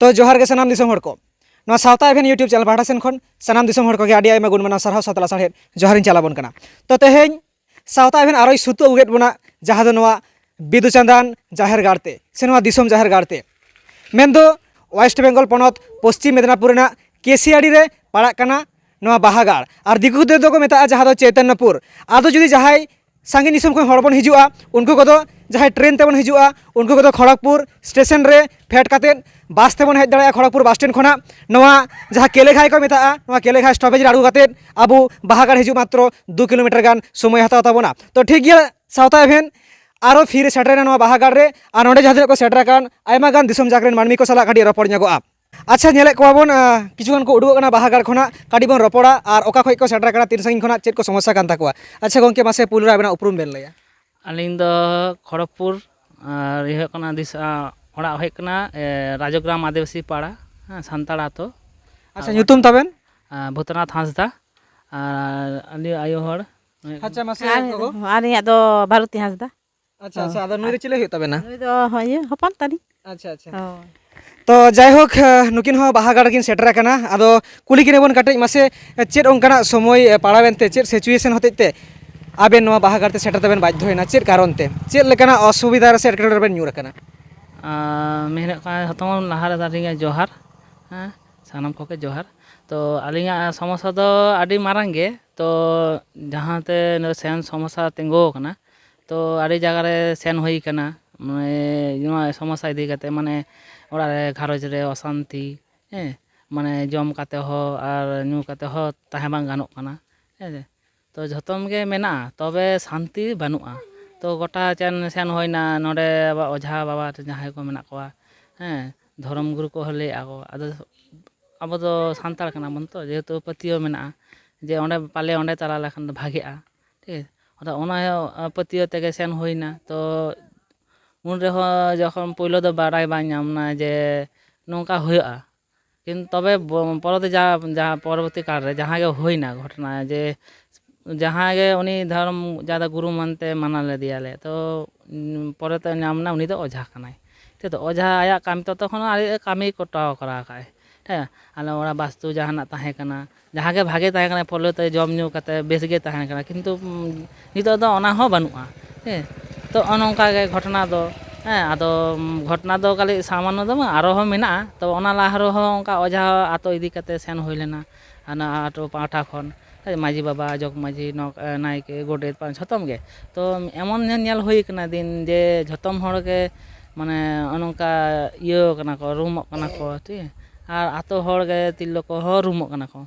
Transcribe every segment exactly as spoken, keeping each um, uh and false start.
ᱛᱚ ᱡᱚᱦᱟᱨ ᱜᱮ ᱥᱟᱱᱟᱢ ᱫᱤᱥᱚᱢ ᱦᱚᱲ ᱠᱚ᱾ ᱱᱚᱣᱟ ᱥᱟᱶᱛᱟ ᱮᱵᱷᱮᱱ YouTube channel ᱯᱟᱦᱴᱟ ᱥᱮᱱ ᱠᱷᱚᱱ ᱥᱟᱱᱟᱢ ᱫᱤᱥᱚᱢ ᱦᱚᱲ ᱠᱚᱜᱮ ᱟᱹᱰᱤ ᱟᱭᱢᱟ ᱜᱩᱱ ᱢᱟᱱᱟᱣ ᱥᱟᱨᱦᱟᱣ ᱥᱟᱛᱞᱟ ᱥᱟᱲᱦᱮᱫ ᱡᱚᱦᱟᱨᱤᱧ ᱪᱟᱞ ᱟᱵᱚᱱ ᱠᱟᱱᱟ᱾ ᱛᱚ ᱛᱮᱦᱮᱧ ᱥᱟᱶᱛᱟ ᱮᱵᱷᱮᱱ ᱟᱨᱚᱭ ᱥᱩᱛᱩᱜ ᱟᱹᱜᱩ ᱠᱮᱫ ᱵᱚᱱᱟ, ᱡᱟᱦᱟᱸ ᱫᱚ ᱱᱚᱣᱟ ᱵᱤᱫᱩ ᱪᱟᱸᱫᱟᱱ ᱡᱟᱦᱮᱨ ᱜᱟᱲ ᱛᱮ, ᱥᱮ ᱱᱚᱣᱟ ᱫᱤᱥᱚᱢ ᱡᱟᱦᱮᱨ ᱜᱟᱲ ᱛᱮ, ᱢᱮᱱᱫᱚ ᱳᱭᱮᱥᱴ ᱵᱮᱝᱜᱚᱞ ᱯᱚᱱᱚᱛ ᱯᱚᱥᱪᱤᱢ ᱢᱮᱫᱽᱱᱟᱯᱩᱨ ᱨᱮᱱᱟᱜ ᱠᱮᱥᱤᱭᱟᱲᱤ ᱨᱮ ᱯᱟᱲᱟᱜ ᱠᱟᱱᱟ ᱱᱚᱣᱟ ᱵᱟᱦᱟ ᱜᱟᱲ᱾ ᱟᱨ ᱫᱤᱠᱩ ᱛᱮᱫᱚ ᱠᱚ ᱢᱮᱛᱟᱜᱼᱟ ᱡᱟᱦᱟᱸ ᱫᱚ ᱪᱳᱭᱛᱚᱱᱱᱚᱯᱩᱨ᱾ ᱟᱫᱚ ᱡᱩᱫᱤ ᱡᱟᱦᱟᱸᱭ ᱥᱟᱺᱜᱤᱧ ᱫᱤᱥᱚᱢ ᱠᱷᱚᱱ ᱦᱚᱲ ᱵᱚᱱ ᱦᱤᱡᱩᱜᱼᱟ, ᱩᱱᱠᱩ ᱠᱚᱫᱚ ᱡᱟᱦᱟᱸᱭ ᱴᱨᱮᱱ ᱛᱮᱵᱚᱱ ᱦᱤᱡᱩᱜᱼᱟ, ᱩᱱᱠᱩ ᱠᱚᱫᱚ ᱠᱷᱚᱲᱚᱜᱽᱯᱩᱨ ᱥᱴᱮᱥᱚᱱ ᱨᱮ ᱯᱷᱮᱰ ᱠᱟᱛᱮᱫ ᱵᱟᱥ ᱛᱮᱵᱚᱱ ᱦᱮᱡ ᱫᱟᱲᱮᱭᱟᱜᱼᱟ ᱠᱷᱚᱲᱚᱜᱽᱯᱩᱨ ᱵᱟᱥ ᱥᱴᱮᱱᱰ ᱠᱷᱚᱱᱟᱜ᱾ ᱱᱚᱣᱟ ᱡᱟᱦᱟᱸ ᱠᱮᱞᱮᱜᱷᱟᱭ ᱠᱚ ᱢᱮᱛᱟᱜᱼᱟ, ᱱᱚᱣᱟ ᱠᱮᱞᱮᱜᱷᱟᱭ ᱥᱴᱚᱯᱮᱡᱽ ᱨᱮ ᱟᱬᱜᱚ ᱠᱟᱛᱮᱫ ᱟᱵᱚ ᱵᱟᱦᱟ ᱜᱟᱲ ᱦᱤᱡᱩᱜ ᱢᱟᱛᱨᱚ ᱫᱩ ᱠᱤᱞᱳᱢᱤᱴᱟᱨ ᱜᱟᱱ ᱥᱚᱢᱚᱭ ᱦᱟᱛᱟᱣ ᱛᱟᱵᱚᱱᱟ᱾ ᱛᱚ ᱴᱷᱤᱠ ᱜᱮᱭᱟ, ᱥᱟᱶᱛᱟ ᱮᱵᱷᱮᱱ ᱟᱨᱚ ᱯᱷᱤᱨ ᱥᱮᱴᱮᱨᱮᱱᱟ ᱱᱚᱣᱟ ᱵᱟᱦᱟ ᱜᱟᱲ ᱨᱮ, ᱟᱨ ᱱᱚᱸᱰᱮ ᱡᱟᱦᱟᱸ ᱛᱤᱱᱟᱹᱜ ᱠᱚ ᱥᱮᱴᱮᱨ ᱟᱠᱟᱱ ᱟᱭᱢᱟ ᱜᱟᱱ ᱫᱤᱥᱚᱢ ᱡᱟᱠ ᱨᱮᱱ ᱢᱟᱹᱱᱢᱤ ᱠᱚ ᱥᱟᱞᱟᱜ ᱠᱟᱹᱴᱤᱡ ᱨᱚᱯᱚᱲ ᱧᱚᱜᱚᱜᱼᱟ᱾ ᱟᱪᱪᱷᱟ, ᱧᱮᱞᱮᱫ ᱠᱚᱣᱟ ᱵᱚᱱ, ᱟᱸ, ᱠᱤᱪᱷᱩ ᱜᱟᱱ ᱠᱚ ᱩᱰᱩᱠᱚᱜ ᱠᱟᱱᱟ ᱵᱟᱦᱟ ᱜᱟᱲ ᱠᱷᱚᱱᱟᱜ, ᱠᱟᱹᱴᱤᱡ ᱵᱚᱱ ᱨᱚᱯᱚᱲᱟ ᱟᱨ ᱚᱠᱟ ᱠᱷᱚᱱ ᱠᱚ ᱥᱮᱴᱮᱨ ᱟᱠᱟᱱᱟ, ᱛᱤᱱ ᱥᱟᱺᱜᱤᱧ ᱠᱷᱚᱱᱟᱜ ᱪᱮᱫ ᱠᱚ ᱥᱚᱢᱚᱥᱥᱟ ᱠᱟᱱ ᱛᱟᱠᱚᱣᱟ᱾ ᱟᱪᱪᱷᱟ ᱜᱚᱢᱠᱮ, ᱢᱟᱥᱮ ᱯᱩᱭᱞᱩ ᱨᱮ ᱟᱵᱮᱱᱟᱜ ᱩᱯᱨᱩᱢ ᱵᱮᱱ ᱞᱟᱹᱭᱟ᱾ ᱟᱹᱞᱤᱧ ᱫᱚ ᱠᱷᱚᱲᱚᱜᱽᱯᱩᱨ, ᱟᱨ ᱤᱭᱟᱹ ᱦᱩᱭᱩᱜ ᱠᱟᱱᱟ ᱫᱤᱥ-, ᱟᱸ, ᱚᱲᱟᱜ ᱦᱩᱭᱩᱜ ᱠᱟᱱᱟ, ᱮ, ᱨᱟᱡᱚᱜᱽᱨᱟᱢ ᱟᱹᱫᱤᱵᱟᱹᱥᱤ ᱯᱟᱲᱟ, ᱦᱮᱸ, ᱥᱟᱱᱛᱟᱲ ᱟᱛᱳ᱾ ᱟᱪᱪᱷᱟ, ᱟᱨ ᱧᱩᱛᱩᱢ ᱛᱟᱵᱮᱱ? ᱟᱸ, ᱵᱷᱩᱛᱱᱟᱛᱷ ᱦᱟᱸᱥᱫᱟ᱾ ᱟᱨ ᱟᱞᱮ ᱟᱭᱳ ᱦᱚᱲ᱾ ᱟᱪᱪᱷᱟ, ᱢᱟᱥᱮ ᱟᱨ ᱜᱚᱜᱚ? ᱟᱹᱞᱤᱧᱟᱜ ᱫᱚ ᱵᱷᱟᱨᱚᱛᱤ ᱦᱟᱸᱥᱫᱟ᱾ ᱟᱪᱪᱷᱟ, ᱦᱚᱸ᱾ ᱟᱪᱪᱷᱟ, ᱟᱫᱚ ᱱᱩᱭ ᱫᱚ ᱪᱤᱞᱤ ᱦᱩᱭᱩᱜ ᱛᱟᱵᱮᱱᱟ? ᱱᱩᱭ ᱫᱚ, ᱦᱚᱸ, ᱤᱭᱟᱹ, ᱦᱚᱯᱚᱱ ᱛᱟᱹᱞᱤᱧ᱾ ᱟᱪᱪᱷᱟ, ᱟᱪᱪᱷᱟ᱾ ᱦᱳᱭ᱾ ᱛᱚ ᱡᱟᱭᱦᱳᱠ, ᱟᱸ, ᱱᱩᱠᱤᱱ ᱦᱚᱸ ᱵᱟᱦᱟ ᱜᱟᱲ ᱠᱤᱱ ᱥᱮᱴᱮᱨ ᱟᱠᱟᱱᱟ᱾ ᱟᱫᱚ ᱠᱩᱞᱤ ᱠᱤᱱᱟ ᱵᱚᱱ ᱠᱟᱹᱴᱤᱡ, ᱢᱟᱥᱮ ᱪᱮᱫ ᱚᱱᱠᱟᱱᱟᱜ ᱥᱚᱢᱚᱭ, ᱮ, ᱯᱟᱲᱟᱣᱮᱱ ᱛᱮ, ᱪᱮᱫ situation ᱦᱚᱛᱮᱡ ᱛᱮ ᱟᱵᱮᱱ ᱱᱚᱣᱟ ᱵᱟᱦᱟ ᱜᱟᱲ ᱛᱮ ᱥᱮᱴᱮᱨ ᱛᱮᱵᱮᱱ ᱵᱟᱫᱽᱫᱷᱚᱭᱮᱱᱟ? ᱪᱮᱫ ᱠᱟᱨᱚᱱ ᱛᱮ? ᱪᱮᱫ ᱞᱮᱠᱟᱱᱟᱜ ᱚᱥᱩᱵᱤᱫᱷᱟ ᱨᱮ ᱥᱮ ᱮᱴᱠᱮᱴᱚᱬᱮ ᱨᱮᱵᱮᱱ ᱧᱩᱨ ᱟᱠᱟᱱᱟ? ᱟᱸ, ᱢᱮᱱᱮᱫ ᱠᱟᱱᱟ ᱡᱷᱚᱛᱚ ᱠᱷᱚᱱ ᱞᱟᱦᱟ ᱨᱮᱫᱚ ᱟᱹᱞᱤᱧᱟᱜ ᱡᱚᱦᱟᱨ, ᱦᱮᱸ, ᱥᱟᱱᱟᱢ ᱠᱚᱜᱮ ᱡᱚᱦᱟᱨ᱾ ᱛᱚ ᱟᱹᱞᱤᱧᱟᱜ ᱥᱚᱢᱚᱥᱥᱟ ᱫᱚ ᱟᱹᱰᱤ ᱢᱟᱨᱟᱝ ᱜᱮ, ᱛᱚ ᱡᱟᱦᱟᱸᱛᱮ ᱱᱚᱣᱟ ᱥᱮᱱ ᱥᱚᱢᱚᱥᱥᱟ ᱛᱤᱸᱜᱩ ᱟᱠᱟᱱᱟ, ᱛᱚ ᱟᱹᱰᱤ ᱡᱟᱭᱜᱟ ᱨᱮ ᱥᱮᱱ ᱦᱩᱭ ᱠᱟᱱᱟ, ᱢᱟᱱᱮ ᱱᱚᱣᱟ ᱥᱚᱢᱚᱥᱥᱟ ᱤᱫᱤ ᱠᱟᱛᱮ, ᱢᱟᱱᱮ ᱚᱲᱟᱜ ᱨᱮ ᱜᱷᱟᱨᱚᱸᱡᱽ ᱨᱮ ᱚᱥᱟᱱᱛᱤ, ᱦᱮᱸ, ᱢᱟᱱᱮ ᱡᱚᱢ ᱠᱟᱛᱮ ᱦᱚᱸ ᱟᱨ ᱧᱩ ᱠᱟᱛᱮ ᱦᱚᱸ ᱛᱟᱦᱮᱸ ᱵᱟᱝ ᱜᱟᱱᱚᱜ ᱠᱟᱱᱟ, ᱦᱮᱸ᱾ ᱛᱚ ᱡᱷᱚᱛᱚᱢ ᱜᱮ ᱢᱮᱱᱟᱜᱼᱟ, ᱛᱚᱵᱮ ᱥᱟᱱᱛᱤ ᱵᱟᱹᱱᱩᱜᱼᱟ᱾ ᱛᱚ ᱜᱚᱴᱟ ᱪᱮᱱ ᱥᱮᱱ ᱦᱩᱭᱱᱟ, ᱱᱚᱰᱮ ᱟᱵᱚ ᱚᱡᱷᱟ ᱵᱟᱵᱟ ᱡᱟᱦᱟᱸᱭ ᱠᱚ ᱢᱮᱱᱟᱜ ᱠᱚᱣᱟ, ᱦᱮᱸ, ᱫᱷᱚᱨᱚᱢ ᱜᱩᱨᱩ ᱠᱚᱦᱚᱸ ᱞᱟᱹᱭᱮᱫᱼᱟ ᱠᱚ, ᱟᱫᱚ ᱟᱵᱚ ᱫᱚ ᱥᱟᱱᱛᱟᱲ ᱠᱟᱱᱟ ᱵᱚᱱ ᱛᱚ, ᱡᱮᱦᱮᱛᱩ ᱯᱟᱹᱛᱭᱟᱹᱣ ᱢᱮᱱᱟᱜᱼᱟ ᱡᱮ ᱚᱸᱰᱮ, ᱯᱟᱞᱮ ᱚᱸᱰᱮ ᱪᱟᱞᱟᱣ ᱞᱮᱠᱷᱟᱱ ᱫᱚ ᱵᱷᱟᱜᱮᱜᱼᱟ, ᱴᱷᱤᱠ ᱟᱪᱷᱮ? ᱟᱫᱚ ᱚᱱᱟ ᱯᱟᱹᱛᱭᱟᱹᱣ ᱛᱮᱜᱮ ᱥᱮᱱ ᱦᱩᱭᱱᱟ᱾ ᱛᱚ ᱩᱱ ᱨᱮᱦᱚᱸ ᱡᱚᱠᱷᱚᱱ ᱯᱳᱭᱞᱳ ᱫᱚ ᱵᱟᱲᱟᱭ ᱵᱟᱝ ᱧᱟᱢ ᱮᱱᱟ ᱡᱮ ᱱᱚᱝᱠᱟ ᱦᱩᱭᱩᱜᱼᱟ, ᱠᱤᱱᱛᱩ ᱛᱚᱵᱮ ᱵᱚ-, ᱯᱚᱨᱚᱵᱚᱨᱛᱤ ᱡᱟ-, ᱡᱟᱦᱟᱸ ᱯᱚᱨᱚᱵᱚᱨᱛᱤ ᱠᱟᱞ ᱨᱮ ᱡᱟᱦᱟᱸ ᱜᱮ ᱦᱩᱭᱱᱟ ᱜᱷᱚᱴᱚᱱᱟ, ᱡᱮ ᱡᱟᱦᱟᱸᱭ ᱜᱮ ᱩᱱᱤ ᱫᱷᱚᱨᱚᱢ ᱡᱟᱦᱟᱸ ᱫᱚ ᱜᱩᱨᱩ ᱢᱟᱱᱛᱮ ᱢᱟᱱᱟᱣ ᱞᱮᱫᱮᱭᱟᱞᱮ, ᱛᱚ, ᱩᱸ, ᱯᱚᱨᱮᱛᱮ ᱧᱟᱢ ᱮᱱᱟ ᱩᱱᱤ ᱫᱚ ᱚᱡᱷᱟ ᱠᱟᱱᱟᱭ᱾ ᱛᱮᱫᱚ ᱚᱡᱷᱟ ᱟᱭᱟᱜ ᱠᱟᱹᱢᱤ ᱛᱚᱛᱚ ᱠᱷᱚᱱ ᱟᱡ ᱠᱟᱹᱢᱤ ᱠᱚᱨᱟᱣ ᱠᱚᱨᱟᱣ ᱠᱟᱜᱼᱟᱭ᱾ ᱦᱮᱸ, ᱟᱞᱮ ᱚᱲᱟᱜ ᱵᱟᱥᱛᱩ ᱡᱟᱦᱟᱱᱟᱜ ᱛᱟᱦᱮᱸ ᱠᱟᱱᱟ, ᱡᱟᱦᱟᱸ ᱜᱮ ᱵᱷᱟᱜᱮ ᱛᱟᱦᱮᱸ ᱠᱟᱱᱟ, ᱯᱳᱭᱞᱳ ᱛᱮ ᱡᱚᱢ ᱧᱩ ᱠᱟᱛᱮ ᱵᱮᱥ ᱜᱮ ᱛᱟᱦᱮᱸ ᱠᱟᱱᱟ, ᱠᱤᱱᱛᱩ ᱩᱢ, ᱱᱤᱛᱚᱜ ᱫᱚ ᱚᱱᱟ ᱦᱚᱸ ᱵᱟᱹᱱᱩᱜᱼᱟ᱾ ᱦᱮᱸ, ᱛᱚ ᱚᱱᱮ ᱚᱱᱠᱟ ᱜᱮ ᱜᱷᱚᱴᱚᱱᱟ ᱫᱚ᱾ ᱦᱮᱸ, ᱟᱫᱚ ᱩᱢ, ᱜᱷᱚᱴᱚᱱᱟ ᱫᱚ ᱠᱷᱟᱹᱞᱤ ᱥᱟᱢᱟᱱᱱᱚ ᱫᱚ ᱵᱟᱝ, ᱟᱨᱚ ᱦᱚᱸ ᱢᱮᱱᱟᱜᱼᱟ᱾ ᱛᱚ ᱚᱱᱟ ᱞᱟᱦᱟ ᱨᱮᱦᱚᱸ ᱚᱱᱠᱟ ᱚᱡᱷᱟ ᱟᱛᱳ ᱤᱫᱤ ᱠᱟᱛᱮ ᱥᱮᱱ ᱦᱩᱭ ᱞᱮᱱᱟ, ᱦᱟᱱᱟ ᱟᱛᱳ ᱯᱟᱦᱴᱟ ᱠᱷᱚᱱ᱾ ᱢᱟᱹᱡᱷᱤ ᱵᱟᱵᱟ, ᱡᱚᱜᱽ ᱢᱟᱹᱡᱷᱤ, ᱱᱚᱣᱟ, ᱱᱟᱭᱠᱮ, ᱜᱚᱰᱮᱛ, ᱯᱟᱨᱟᱱᱤᱠ, ᱡᱷᱚᱛᱚᱢ ᱜᱮ᱾ ᱛᱚ ᱮᱢᱚᱱ ᱧᱮᱞ, ᱧᱮᱞ ᱦᱩᱭ ᱠᱟᱱᱟ ᱫᱤᱱ ᱡᱮ ᱡᱷᱚᱛᱚᱢ ᱦᱚᱲ ᱜᱮ ᱢᱟᱱᱮ ᱚᱱᱮ ᱚᱱᱠᱟ ᱤᱭᱟᱹ ᱠᱟᱱᱟ ᱠᱚ, ᱨᱩᱢᱚᱜ ᱠᱟᱱᱟ ᱠᱚ, ᱴᱷᱤᱠ᱾ ᱟᱨ ᱟᱛᱳ ᱦᱚᱲ ᱜᱮ ᱛᱤᱨᱞᱟᱹ ᱠᱚᱦᱚᱸ ᱨᱩᱢᱚᱜ ᱠᱟᱱᱟ ᱠᱚ᱾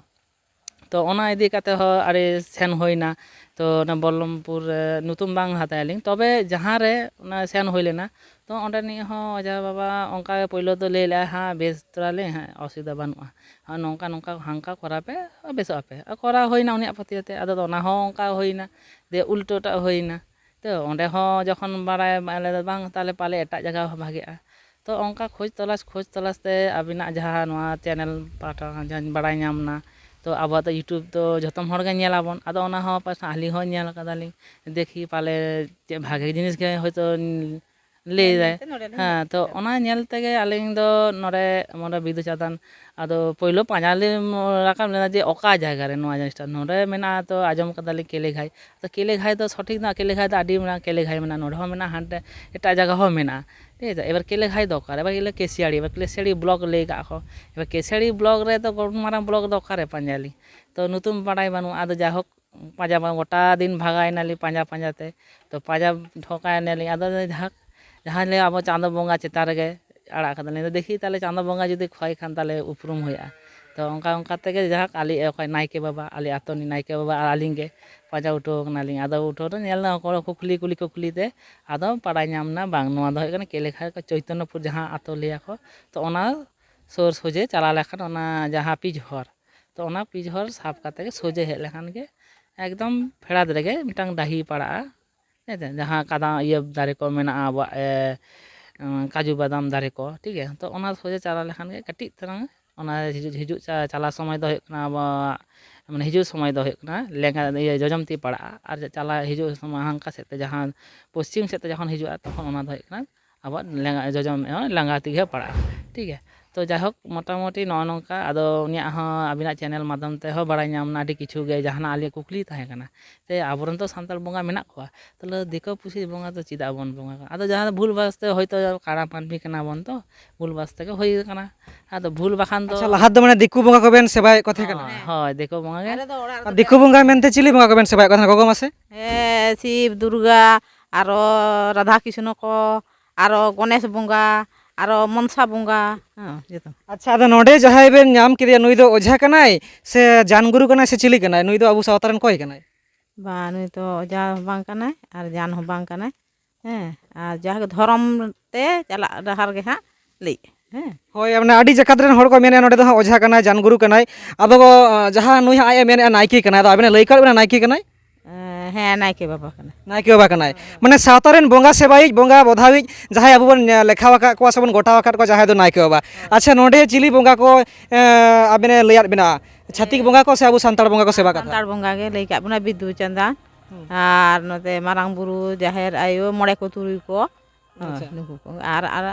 ᱛᱚ ᱚᱱᱟ ᱤᱫᱤ ᱠᱟᱛᱮ ᱦᱚᱸ ᱟᱹᱰᱤ ᱥᱮᱱ ᱦᱩᱭᱱᱟ᱾ ᱛᱚ ᱚᱱᱟ ᱵᱚᱞᱞᱚᱢᱯᱩᱨ ᱨᱮ, ᱧᱩᱛᱩᱢ ᱵᱟᱝ ᱦᱟᱛᱟᱭᱟᱞᱤᱧ, ᱛᱚᱵᱮ ᱡᱟᱦᱟᱸ ᱨᱮ ᱚᱱᱟ ᱥᱮᱱ ᱦᱩᱭ ᱞᱮᱱᱟ, ᱛᱚ ᱚᱸᱰᱮᱱᱤᱡ ᱦᱚᱸ ᱚᱡᱷᱟ ᱵᱟᱵᱟ ᱚᱱᱠᱟ ᱜᱮ ᱯᱳᱭᱞᱳ ᱫᱚ ᱞᱟᱹᱭ ᱞᱮᱜᱼᱟᱭ, "ᱦᱮᱸ, ᱵᱮᱥ ᱛᱚᱨᱟᱞᱤᱧ, ᱦᱮᱸ, ᱚᱥᱩᱵᱤᱫᱷᱟ ᱵᱟᱹᱱᱩᱜᱼᱟ, ᱦᱮᱸ, ᱱᱚᱝᱠᱟ ᱱᱚᱝᱠᱟ ᱦᱟᱱᱠᱟ ᱠᱚᱨᱟᱣ ᱯᱮ, ᱵᱮᱥᱚᱜ ᱟᱯᱮ", ᱟᱨ ᱠᱚᱨᱟᱣ ᱦᱩᱭᱱᱟ ᱩᱱᱤᱭᱟᱜ ᱯᱟᱹᱛᱭᱟᱹᱣ ᱛᱮ᱾ ᱟᱫᱚ ᱚᱱᱟ ᱦᱚᱸ ᱚᱱᱠᱟ ᱦᱩᱭᱱᱟ, ᱫᱤᱭᱮ ᱩᱞᱴᱟᱹᱴᱟᱜ ᱦᱩᱭᱱᱟ᱾ ᱛᱚ ᱚᱸᱰᱮ ᱦᱚᱸ ᱡᱚᱠᱷᱚᱱ ᱵᱟᱲᱟᱭ ᱵᱟᱝ, ᱟᱞᱮ ᱫᱚ ᱵᱟᱝ, ᱛᱟᱦᱞᱮ ᱯᱟᱞᱮ ᱮᱴᱟᱜ ᱡᱟᱭᱜᱟ ᱦᱚᱸ ᱵᱷᱟᱜᱮᱜᱼᱟ᱾ ᱛᱚ ᱚᱱᱠᱟ ᱠᱷᱚᱡᱽ ᱛᱚᱞᱟᱥ, ᱠᱷᱚᱡᱽ ᱛᱚᱞᱟᱥ ᱛᱮ ᱟᱹᱵᱤᱱᱟᱜ ᱡᱟᱦᱟᱸ ᱱᱚᱣᱟ ᱪᱮᱱᱮᱞ ᱯᱟᱦᱴᱟ ᱡᱟᱦᱟᱸᱧ ᱵᱟᱲᱟᱭ ᱧᱟᱢ ᱮᱱᱟ, ᱛᱚ ᱟᱵᱚᱣᱟᱜ ᱫᱚ YouTube ᱫᱚ ᱡᱷᱚᱛᱚᱢ ᱦᱚᱲ ᱜᱮ ᱧᱮᱞᱟᱵᱚᱱ᱾ ᱟᱫᱚ ᱚᱱᱟ ᱦᱚᱸ ᱯᱟᱥᱮ ᱟᱹᱞᱤᱧ ᱦᱚᱸ ᱧᱮᱞ ᱠᱟᱫᱟᱞᱤᱧ, ᱫᱮᱠᱷᱤ ᱯᱟᱞᱮ ᱪᱮᱫ ᱵᱷᱟᱜᱮ ᱡᱤᱱᱤᱥ ᱜᱮ ᱦᱚᱭᱛᱳ ᱞᱟᱹᱭᱫᱟᱭ᱾ ᱧᱮᱞᱛᱮ ᱱᱚᱰᱮ ᱞᱤᱧ ᱦᱮᱸ, ᱦᱮᱡ ᱛᱚ ᱠᱟᱱᱟ᱾ ᱚᱱᱟ ᱧᱮᱞ ᱛᱮᱜᱮ ᱟᱹᱞᱤᱧ ᱫᱚ ᱱᱚᱰᱮ, ᱱᱚᱰᱮ ᱵᱤᱫᱩ ᱪᱟᱸᱫᱟᱱ, ᱟᱫᱚ ᱯᱳᱭᱞᱳ ᱯᱟᱸᱡᱟ ᱞᱤᱧ ᱨᱟᱠᱟᱵ ᱞᱮᱱᱟ ᱡᱮ ᱚᱠᱟ ᱡᱟᱭᱜᱟ ᱨᱮ ᱱᱚᱣᱟ ᱡᱤᱱᱤᱥᱴᱟ᱾ ᱱᱚᱰᱮ ᱢᱮᱱᱟᱜᱼᱟ, ᱛᱚ ᱟᱸᱡᱚᱢ ᱠᱟᱫᱟᱞᱤᱧ ᱠᱮᱞᱮ ᱜᱷᱟᱭ᱾ ᱛᱚ ᱠᱮᱞᱮ ᱜᱷᱟᱭ ᱫᱚ ᱥᱚᱴᱷᱤᱠ ᱫᱚ, ᱠᱮᱞᱮ ᱜᱷᱟᱭ ᱫᱚ ᱟᱹᱰᱤ ᱢᱟᱨᱟᱝ ᱠᱮᱞᱮ ᱜᱷᱟᱭ ᱢᱮᱱᱟᱜᱼᱟ, ᱱᱚᱰᱮ ᱦᱚᱸ ᱢᱮᱱᱟᱜᱼᱟ, ᱦᱟᱱᱛᱮ ᱮᱴᱟᱜ ᱡᱟᱭᱜᱟ ᱦᱚᱸ ᱢᱮᱱᱟᱜᱼᱟ, ᱴᱷᱤᱠ ᱟᱪᱷᱮ᱾ ᱮᱵᱟᱨ ᱠᱮᱞᱮ ᱜᱷᱟᱭ ᱫᱚ ᱚᱠᱟᱨᱮ? ᱮᱵᱟᱨ ᱠᱮᱥᱤᱭᱟᱹᱲᱤ, ᱮᱵᱟᱨ ᱠᱮᱥᱤᱭᱟᱹᱲᱤ ᱵᱞᱚᱠ ᱞᱟᱹᱭ ᱠᱟᱜᱼᱟ ᱠᱚ᱾ ᱮᱵᱟᱨ ᱠᱮᱥᱤᱭᱟᱹᱲᱤ ᱵᱞᱚᱠ ᱨᱮ ᱛᱚ ᱢᱟᱨᱟᱝ ᱵᱞᱚᱠ ᱫᱚ ᱚᱠᱟᱨᱮ ᱯᱟᱸᱡᱟᱭᱟᱞᱤᱧ? ᱛᱚ ᱧᱩᱛᱩᱢ ᱵᱟᱲᱟᱭ ᱵᱟᱹᱱᱩᱜᱼᱟ᱾ ᱟᱫᱚ ᱡᱟᱭᱦᱳᱠ, ᱯᱟᱸᱡᱟ ᱢᱟ ᱜᱚᱴᱟ ᱫᱤᱱ ᱵᱷᱟᱜᱟᱭᱱᱟᱞᱤᱧ ᱯᱟᱸᱡᱟ ᱯᱟᱸᱡᱟ ᱛᱮ᱾ ᱛᱚ ᱯᱟᱸᱡᱟ ᱴᱷᱚᱠᱟᱭᱱᱟᱞᱤᱧ᱾ ᱟᱫᱚ ᱡᱟᱦᱟᱸ, ᱡᱟᱦᱟᱸ ᱞᱟᱹᱭᱟ ᱟᱵᱚ ᱪᱟᱸᱫᱚ ᱵᱚᱸᱜᱟ ᱪᱮᱛᱟᱱ ᱨᱮᱜᱮ ᱟᱲᱟᱜ ᱠᱟᱫᱟᱞᱤᱧ᱾ ᱟᱫᱚ ᱫᱮᱠᱷᱤ ᱛᱟᱦᱞᱮ ᱪᱟᱸᱫᱚ ᱵᱚᱸᱜᱟ ᱡᱩᱫᱤ ᱠᱷᱚᱭ ᱠᱷᱟᱱ ᱛᱟᱦᱞᱮ ᱩᱯᱨᱩᱢ ᱦᱩᱭᱩᱜᱼᱟ᱾ ᱛᱚ ᱚᱱᱠᱟ ᱚᱱᱠᱟ ᱛᱮᱜᱮ ᱡᱟᱦᱳᱠ ᱟᱞᱮ ᱚᱠᱚᱭ ᱱᱟᱭᱠᱮ ᱵᱟᱵᱟ, ᱟᱞᱮ ᱟᱛᱳ ᱨᱤᱱᱤᱡ ᱱᱟᱭᱠᱮ ᱵᱟᱵᱟ ᱟᱨ ᱟᱹᱞᱤᱧ ᱜᱮ ᱯᱟᱸᱡᱟ ᱩᱴᱷᱟᱹᱣ ᱠᱟᱱᱟᱞᱤᱧ᱾ ᱟᱫᱚ ᱩᱴᱷᱟᱹᱣ ᱨᱮ ᱧᱮᱞ ᱮᱱᱟ ᱦᱚᱲ ᱠᱚ ᱠᱩᱠᱞᱤ, ᱠᱩᱞᱤ ᱠᱚ ᱠᱩᱞᱤ ᱛᱮ ᱟᱫᱚ ᱵᱟᱲᱟᱭ ᱧᱟᱢ ᱮᱱᱟ, ᱵᱟᱝ, ᱱᱚᱣᱟ ᱫᱚ ᱦᱩᱭᱩᱜ ᱠᱟᱱᱟ ᱠᱮᱞᱮ ᱜᱷᱟᱭ, ᱪᱳᱭᱛᱚᱱᱱᱚᱯᱩᱨ ᱡᱟᱦᱟᱸ ᱟᱛᱳ ᱞᱟᱹᱭᱟᱠᱚ᱾ ᱛᱚ ᱚᱱᱟ ᱥᱩᱨ ᱥᱚᱡᱷᱮ ᱪᱟᱞᱟᱣ ᱞᱮᱠᱷᱟᱱ ᱚᱱᱟ ᱡᱟᱦᱟᱸ ᱯᱤᱪ ᱦᱚᱨ, ᱛᱚ ᱚᱱᱟ ᱯᱤᱪ ᱦᱚᱨ ᱥᱟᱵ ᱠᱟᱛᱮ ᱜᱮ ᱥᱚᱡᱷᱮ ᱦᱮᱡ ᱞᱮᱠᱷᱟᱱ ᱜᱮ ᱮᱠᱫᱚᱢ ᱯᱷᱮᱰᱟᱛ ᱨᱮᱜᱮ ᱢᱤᱫᱴᱟᱝ ᱰᱟᱹᱦᱤ ᱯᱟᱲᱟᱜᱼᱟ᱾ ᱦᱮᱸ ᱥᱮ? ᱡᱟᱦᱟᱸ ᱠᱟᱫᱟ ᱤᱭᱟᱹ ᱫᱟᱨᱮ ᱠᱚ ᱢᱮᱱᱟᱜᱼᱟ ᱟᱵᱚᱣᱟᱜ, ᱮ, ᱩᱸ, ᱠᱟᱡᱩ ᱵᱟᱫᱟᱢ ᱫᱟᱨᱮ ᱠᱚ, ᱴᱷᱤᱠ ᱜᱮᱭᱟ? ᱛᱚ ᱚᱱᱟ ᱥᱚᱡᱷᱮ ᱪᱟᱞᱟᱣ ᱞᱮᱠᱷᱟᱱ ᱜᱮ ᱠᱟᱹᱴᱤᱡ ᱛᱟᱞᱟᱝ ᱚᱱᱟ ᱦᱤᱡᱩᱜ, ᱦᱤᱡᱩᱜ ᱪᱟ-, ᱪᱟᱞᱟᱣ ᱥᱚᱢᱚᱭ ᱫᱚ ᱦᱩᱭᱩᱜ ᱠᱟᱱᱟ ᱟᱵᱚᱣᱟᱜ, ᱢᱟᱱᱮ ᱦᱤᱡᱩᱜ ᱥᱚᱢᱚᱭ ᱫᱚ ᱦᱩᱭᱩᱜ ᱠᱟᱱᱟ ᱞᱮᱸᱜᱟ, ᱤᱭᱟᱹ, ᱡᱚᱡᱚᱢ ᱛᱤ ᱯᱟᱲᱟᱜᱼᱟ, ᱟᱨ ᱪᱟᱞᱟᱣ ᱦᱤᱡᱩᱜ ᱥᱚᱢᱚᱭ ᱦᱟᱱᱠᱟ ᱥᱮᱫ ᱛᱮ ᱡᱟᱦᱟᱸ ᱯᱚᱥᱪᱤᱢ ᱥᱮᱫ ᱛᱮ ᱡᱚᱠᱷᱚᱱ ᱦᱤᱡᱩᱜᱼᱟ, ᱛᱚᱠᱷᱚᱱ ᱚᱱᱟ ᱫᱚ ᱦᱩᱭᱩᱜ ᱠᱟᱱᱟ ᱟᱵᱚᱣᱟᱜ ᱞᱮᱸᱜᱟ ᱡᱚᱡᱚᱢ ᱢᱮᱫ ᱦᱚᱸ ᱞᱟᱸᱜᱟ ᱛᱮᱜᱮ ᱯᱟᱲᱟᱜᱼᱟ᱾ ᱴᱷᱤᱠ ᱜᱮᱭᱟ᱾ ᱛᱚ ᱡᱟᱭᱦᱳᱠ, ᱢᱚᱴᱟᱢᱩᱴᱤ ᱱᱚᱜᱼᱚ ᱱᱚᱝᱠᱟ᱾ ᱟᱫᱚ ᱩᱱᱤᱭᱟᱜ ᱦᱚᱸ ᱟᱹᱵᱤᱱᱟᱜ ᱪᱮᱱᱮᱞ ᱢᱟᱫᱽᱫᱷᱚᱢ ᱛᱮᱦᱚᱸ ᱵᱟᱲᱟᱭ ᱧᱟᱢ ᱮᱱᱟ ᱟᱹᱰᱤ ᱠᱤᱪᱷᱩ ᱜᱮ, ᱡᱟᱦᱟᱱᱟᱜ ᱟᱞᱮᱭᱟᱜ ᱠᱩᱠᱞᱤ ᱛᱟᱦᱮᱸ ᱠᱟᱱᱟ᱾ ᱥᱮ ᱟᱵᱚᱨᱮᱱ ᱛᱚ ᱥᱟᱱᱛᱟᱲ ᱵᱚᱸᱜᱟ ᱢᱮᱱᱟᱜ ᱠᱚᱣᱟ, ᱛᱟᱦᱚᱞᱮ ᱫᱤᱠᱩ ᱯᱩᱥᱤ ᱵᱚᱸᱜᱟ ᱫᱚ ᱪᱮᱫᱟᱜ ᱵᱚᱱ ᱵᱚᱸᱜᱟ ᱠᱟᱱᱟ? ᱟᱫᱚ ᱡᱟᱦᱟᱸ ᱫᱚ ᱵᱷᱩᱞ ᱵᱷᱟᱥ ᱛᱮ ᱦᱚᱭᱛᱳ ᱠᱟᱲᱟ ᱢᱟᱹᱱᱢᱤ ᱠᱟᱱᱟ ᱵᱚᱱ, ᱛᱚ ᱵᱷᱩᱞ ᱵᱷᱟᱥ ᱛᱮᱜᱮ ᱦᱩᱭ ᱠᱟᱱᱟ᱾ ᱟᱫᱚ ᱵᱷᱩᱞ ᱵᱟᱠᱷᱟᱱ ᱫᱚ ᱟᱪᱪᱷᱟ, ᱞᱟᱦᱟ ᱫᱚ ᱢᱟᱱᱮ ᱫᱤᱠᱩ ᱵᱚᱸᱜᱟ ᱠᱚᱵᱮᱱ ᱥᱮᱵᱟᱭᱮᱫ ᱠᱚ ᱛᱟᱦᱮᱸ ᱠᱟᱱᱟ? ᱦᱳᱭ, ᱦᱳᱭ, ᱫᱤᱠᱩ ᱵᱚᱸᱜᱟ ᱜᱮ᱾ ᱟᱨ ᱫᱤᱠᱩ ᱵᱚᱸᱜᱟ ᱢᱮᱱᱛᱮ ᱪᱤᱞᱤ ᱵᱚᱸᱜᱟ ᱠᱚᱵᱮᱱ ᱥᱮᱵᱟᱭᱮᱫ ᱠᱚ ᱛᱟᱦᱮᱸ ᱠᱟᱱᱟ, ᱜᱚᱜᱚ ᱢᱟᱥᱮ? ᱦᱮᱸ, ᱥᱤᱵ, ᱫᱩᱨᱜᱟ, ᱟᱨᱚ ᱨᱟᱫᱷᱟ ᱠᱨᱤᱥᱱᱚ ᱠᱚ, ᱟᱨᱚ ᱜᱚᱱᱮᱥ ᱵᱚᱸᱜᱟ, ᱟᱨᱚ ᱢᱚᱱᱥᱟ ᱵᱚᱸᱜᱟ, ᱦᱮᱸ, ᱡᱚᱛᱚ᱾ ᱟᱪᱪᱷᱟ, ᱟᱫᱚ ᱱᱚᱰᱮ ᱡᱟᱦᱟᱸᱭ ᱵᱮᱱ ᱧᱟᱢ ᱠᱮᱫᱮᱭᱟ, ᱱᱩᱭ ᱫᱚ ᱚᱡᱷᱟ ᱠᱟᱱᱟᱭ ᱥᱮ ᱡᱟᱱ ᱜᱩᱨᱩ ᱠᱟᱱᱟᱭ ᱥᱮ ᱪᱤᱞᱤ ᱠᱟᱱᱟᱭ? ᱱᱩᱭ ᱫᱚ ᱟᱵᱚ ᱥᱟᱶᱛᱟ ᱨᱮᱱ ᱚᱠᱚᱭ ᱠᱟᱱᱟᱭ? ᱵᱟᱝ, ᱱᱩᱭ ᱫᱚ ᱚᱡᱷᱟ ᱦᱚᱸ ᱵᱟᱝ ᱠᱟᱱᱟᱭ ᱟᱨ ᱡᱟᱱ ᱦᱚᱸ ᱵᱟᱝ ᱠᱟᱱᱟᱭ᱾ ᱦᱮᱸ, ᱟᱨ ᱡᱟᱦᱟᱸ ᱫᱷᱚᱨᱚᱢ ᱛᱮ ᱪᱟᱞᱟᱜ ᱰᱟᱦᱟᱨ ᱜᱮ ᱦᱟᱸᱜ ᱞᱟᱹᱭ᱾ ᱦᱮᱸ᱾ ᱦᱳᱭ, ᱢᱟᱱᱮ ᱟᱹᱰᱤ ᱡᱟᱠᱟᱛ ᱨᱮᱱ ᱦᱚᱲ ᱠᱚ ᱢᱮᱱᱮᱫᱼᱟ, ᱱᱚᱰᱮ ᱫᱚ ᱦᱟᱸᱜ ᱚᱡᱷᱟ ᱠᱟᱱᱟᱭ, ᱡᱟᱱ ᱜᱩᱨᱩ ᱠᱟᱱᱟᱭ᱾ ᱟᱫᱚ, ᱟᱸ, ᱡᱟᱦᱟᱸ ᱱᱩᱭ ᱦᱟᱸᱜ ᱟᱡ ᱮ ᱢᱮᱱᱮᱫᱼᱟ ᱱᱟᱭᱠᱮ ᱠᱟᱱᱟᱭ, ᱟᱫᱚ ᱟᱵᱮᱱ ᱮ ᱞᱟᱹᱭ ᱠᱟᱜ ᱵᱮᱱᱟ ᱱᱟᱭᱠᱮ ᱠᱟᱱᱟᱭ? ᱮᱸ, ᱦᱮᱸ, ᱱᱟᱭᱠᱮ ᱵᱟᱵᱟ ᱠᱟᱱᱟᱭ᱾ ᱱᱟᱭᱠᱮ ᱵᱟᱵᱟ ᱠᱟᱱᱟᱭ᱾ ᱢᱟᱱᱮ ᱥᱟᱶᱛᱟ ᱨᱮᱱ ᱵᱚᱸᱜᱟ ᱥᱮᱵᱟᱭᱤᱡ, ᱵᱚᱸᱜᱟ ᱵᱚᱫᱷᱟᱣᱤᱡ ᱡᱟᱦᱟᱸᱭ ᱟᱵᱚ ᱵᱚᱱ, ᱮᱸ, ᱞᱮᱠᱷᱟ ᱟᱠᱟᱫ ᱠᱚᱣᱟ ᱥᱮᱵᱚᱱ ᱜᱚᱴᱟ ᱟᱠᱟᱫ ᱠᱚᱣᱟ, ᱡᱟᱦᱟᱸᱭ ᱫᱚ ᱱᱟᱭᱠᱮ ᱵᱟᱵᱟ᱾ ᱟᱪᱪᱷᱟ, ᱱᱚᱰᱮ ᱪᱤᱞᱤ ᱵᱚᱸᱜᱟ ᱠᱚ, ᱮᱸ, ᱟᱵᱮᱱ ᱮ ᱞᱟᱹᱭᱟᱫ ᱵᱮᱱᱟ? ᱪᱷᱟᱹᱛᱤᱠ ᱵᱚᱸᱜᱟ ᱠᱚ ᱥᱮ ᱟᱵᱚ ᱥᱟᱱᱛᱟᱲ ᱵᱚᱸᱜᱟ ᱠᱚ ᱥᱮᱵᱟ ᱠᱟᱛᱷᱟ? ᱥᱟᱱᱛᱟᱲ ᱵᱚᱸᱜᱟ ᱜᱮ ᱞᱟᱹᱭ ᱠᱟᱜ ᱵᱚᱱᱟ, ᱵᱤᱫᱩ ᱪᱟᱸᱫᱟᱱ᱾ ᱦᱩᱸ᱾ ᱟᱨ ᱱᱚᱛᱮ ᱢᱟᱨᱟᱝ ᱵᱩᱨᱩ, ᱡᱟᱦᱮᱨ ᱟᱭᱳ, ᱢᱚᱬᱮ ᱠᱚ ᱛᱩᱨᱩᱭ ᱠᱚ᱾ ᱦᱮᱸ, ᱟᱪᱪᱷᱟ᱾ ᱱᱩᱠᱩ ᱠᱚ᱾ ᱟᱨ, ᱟᱨ,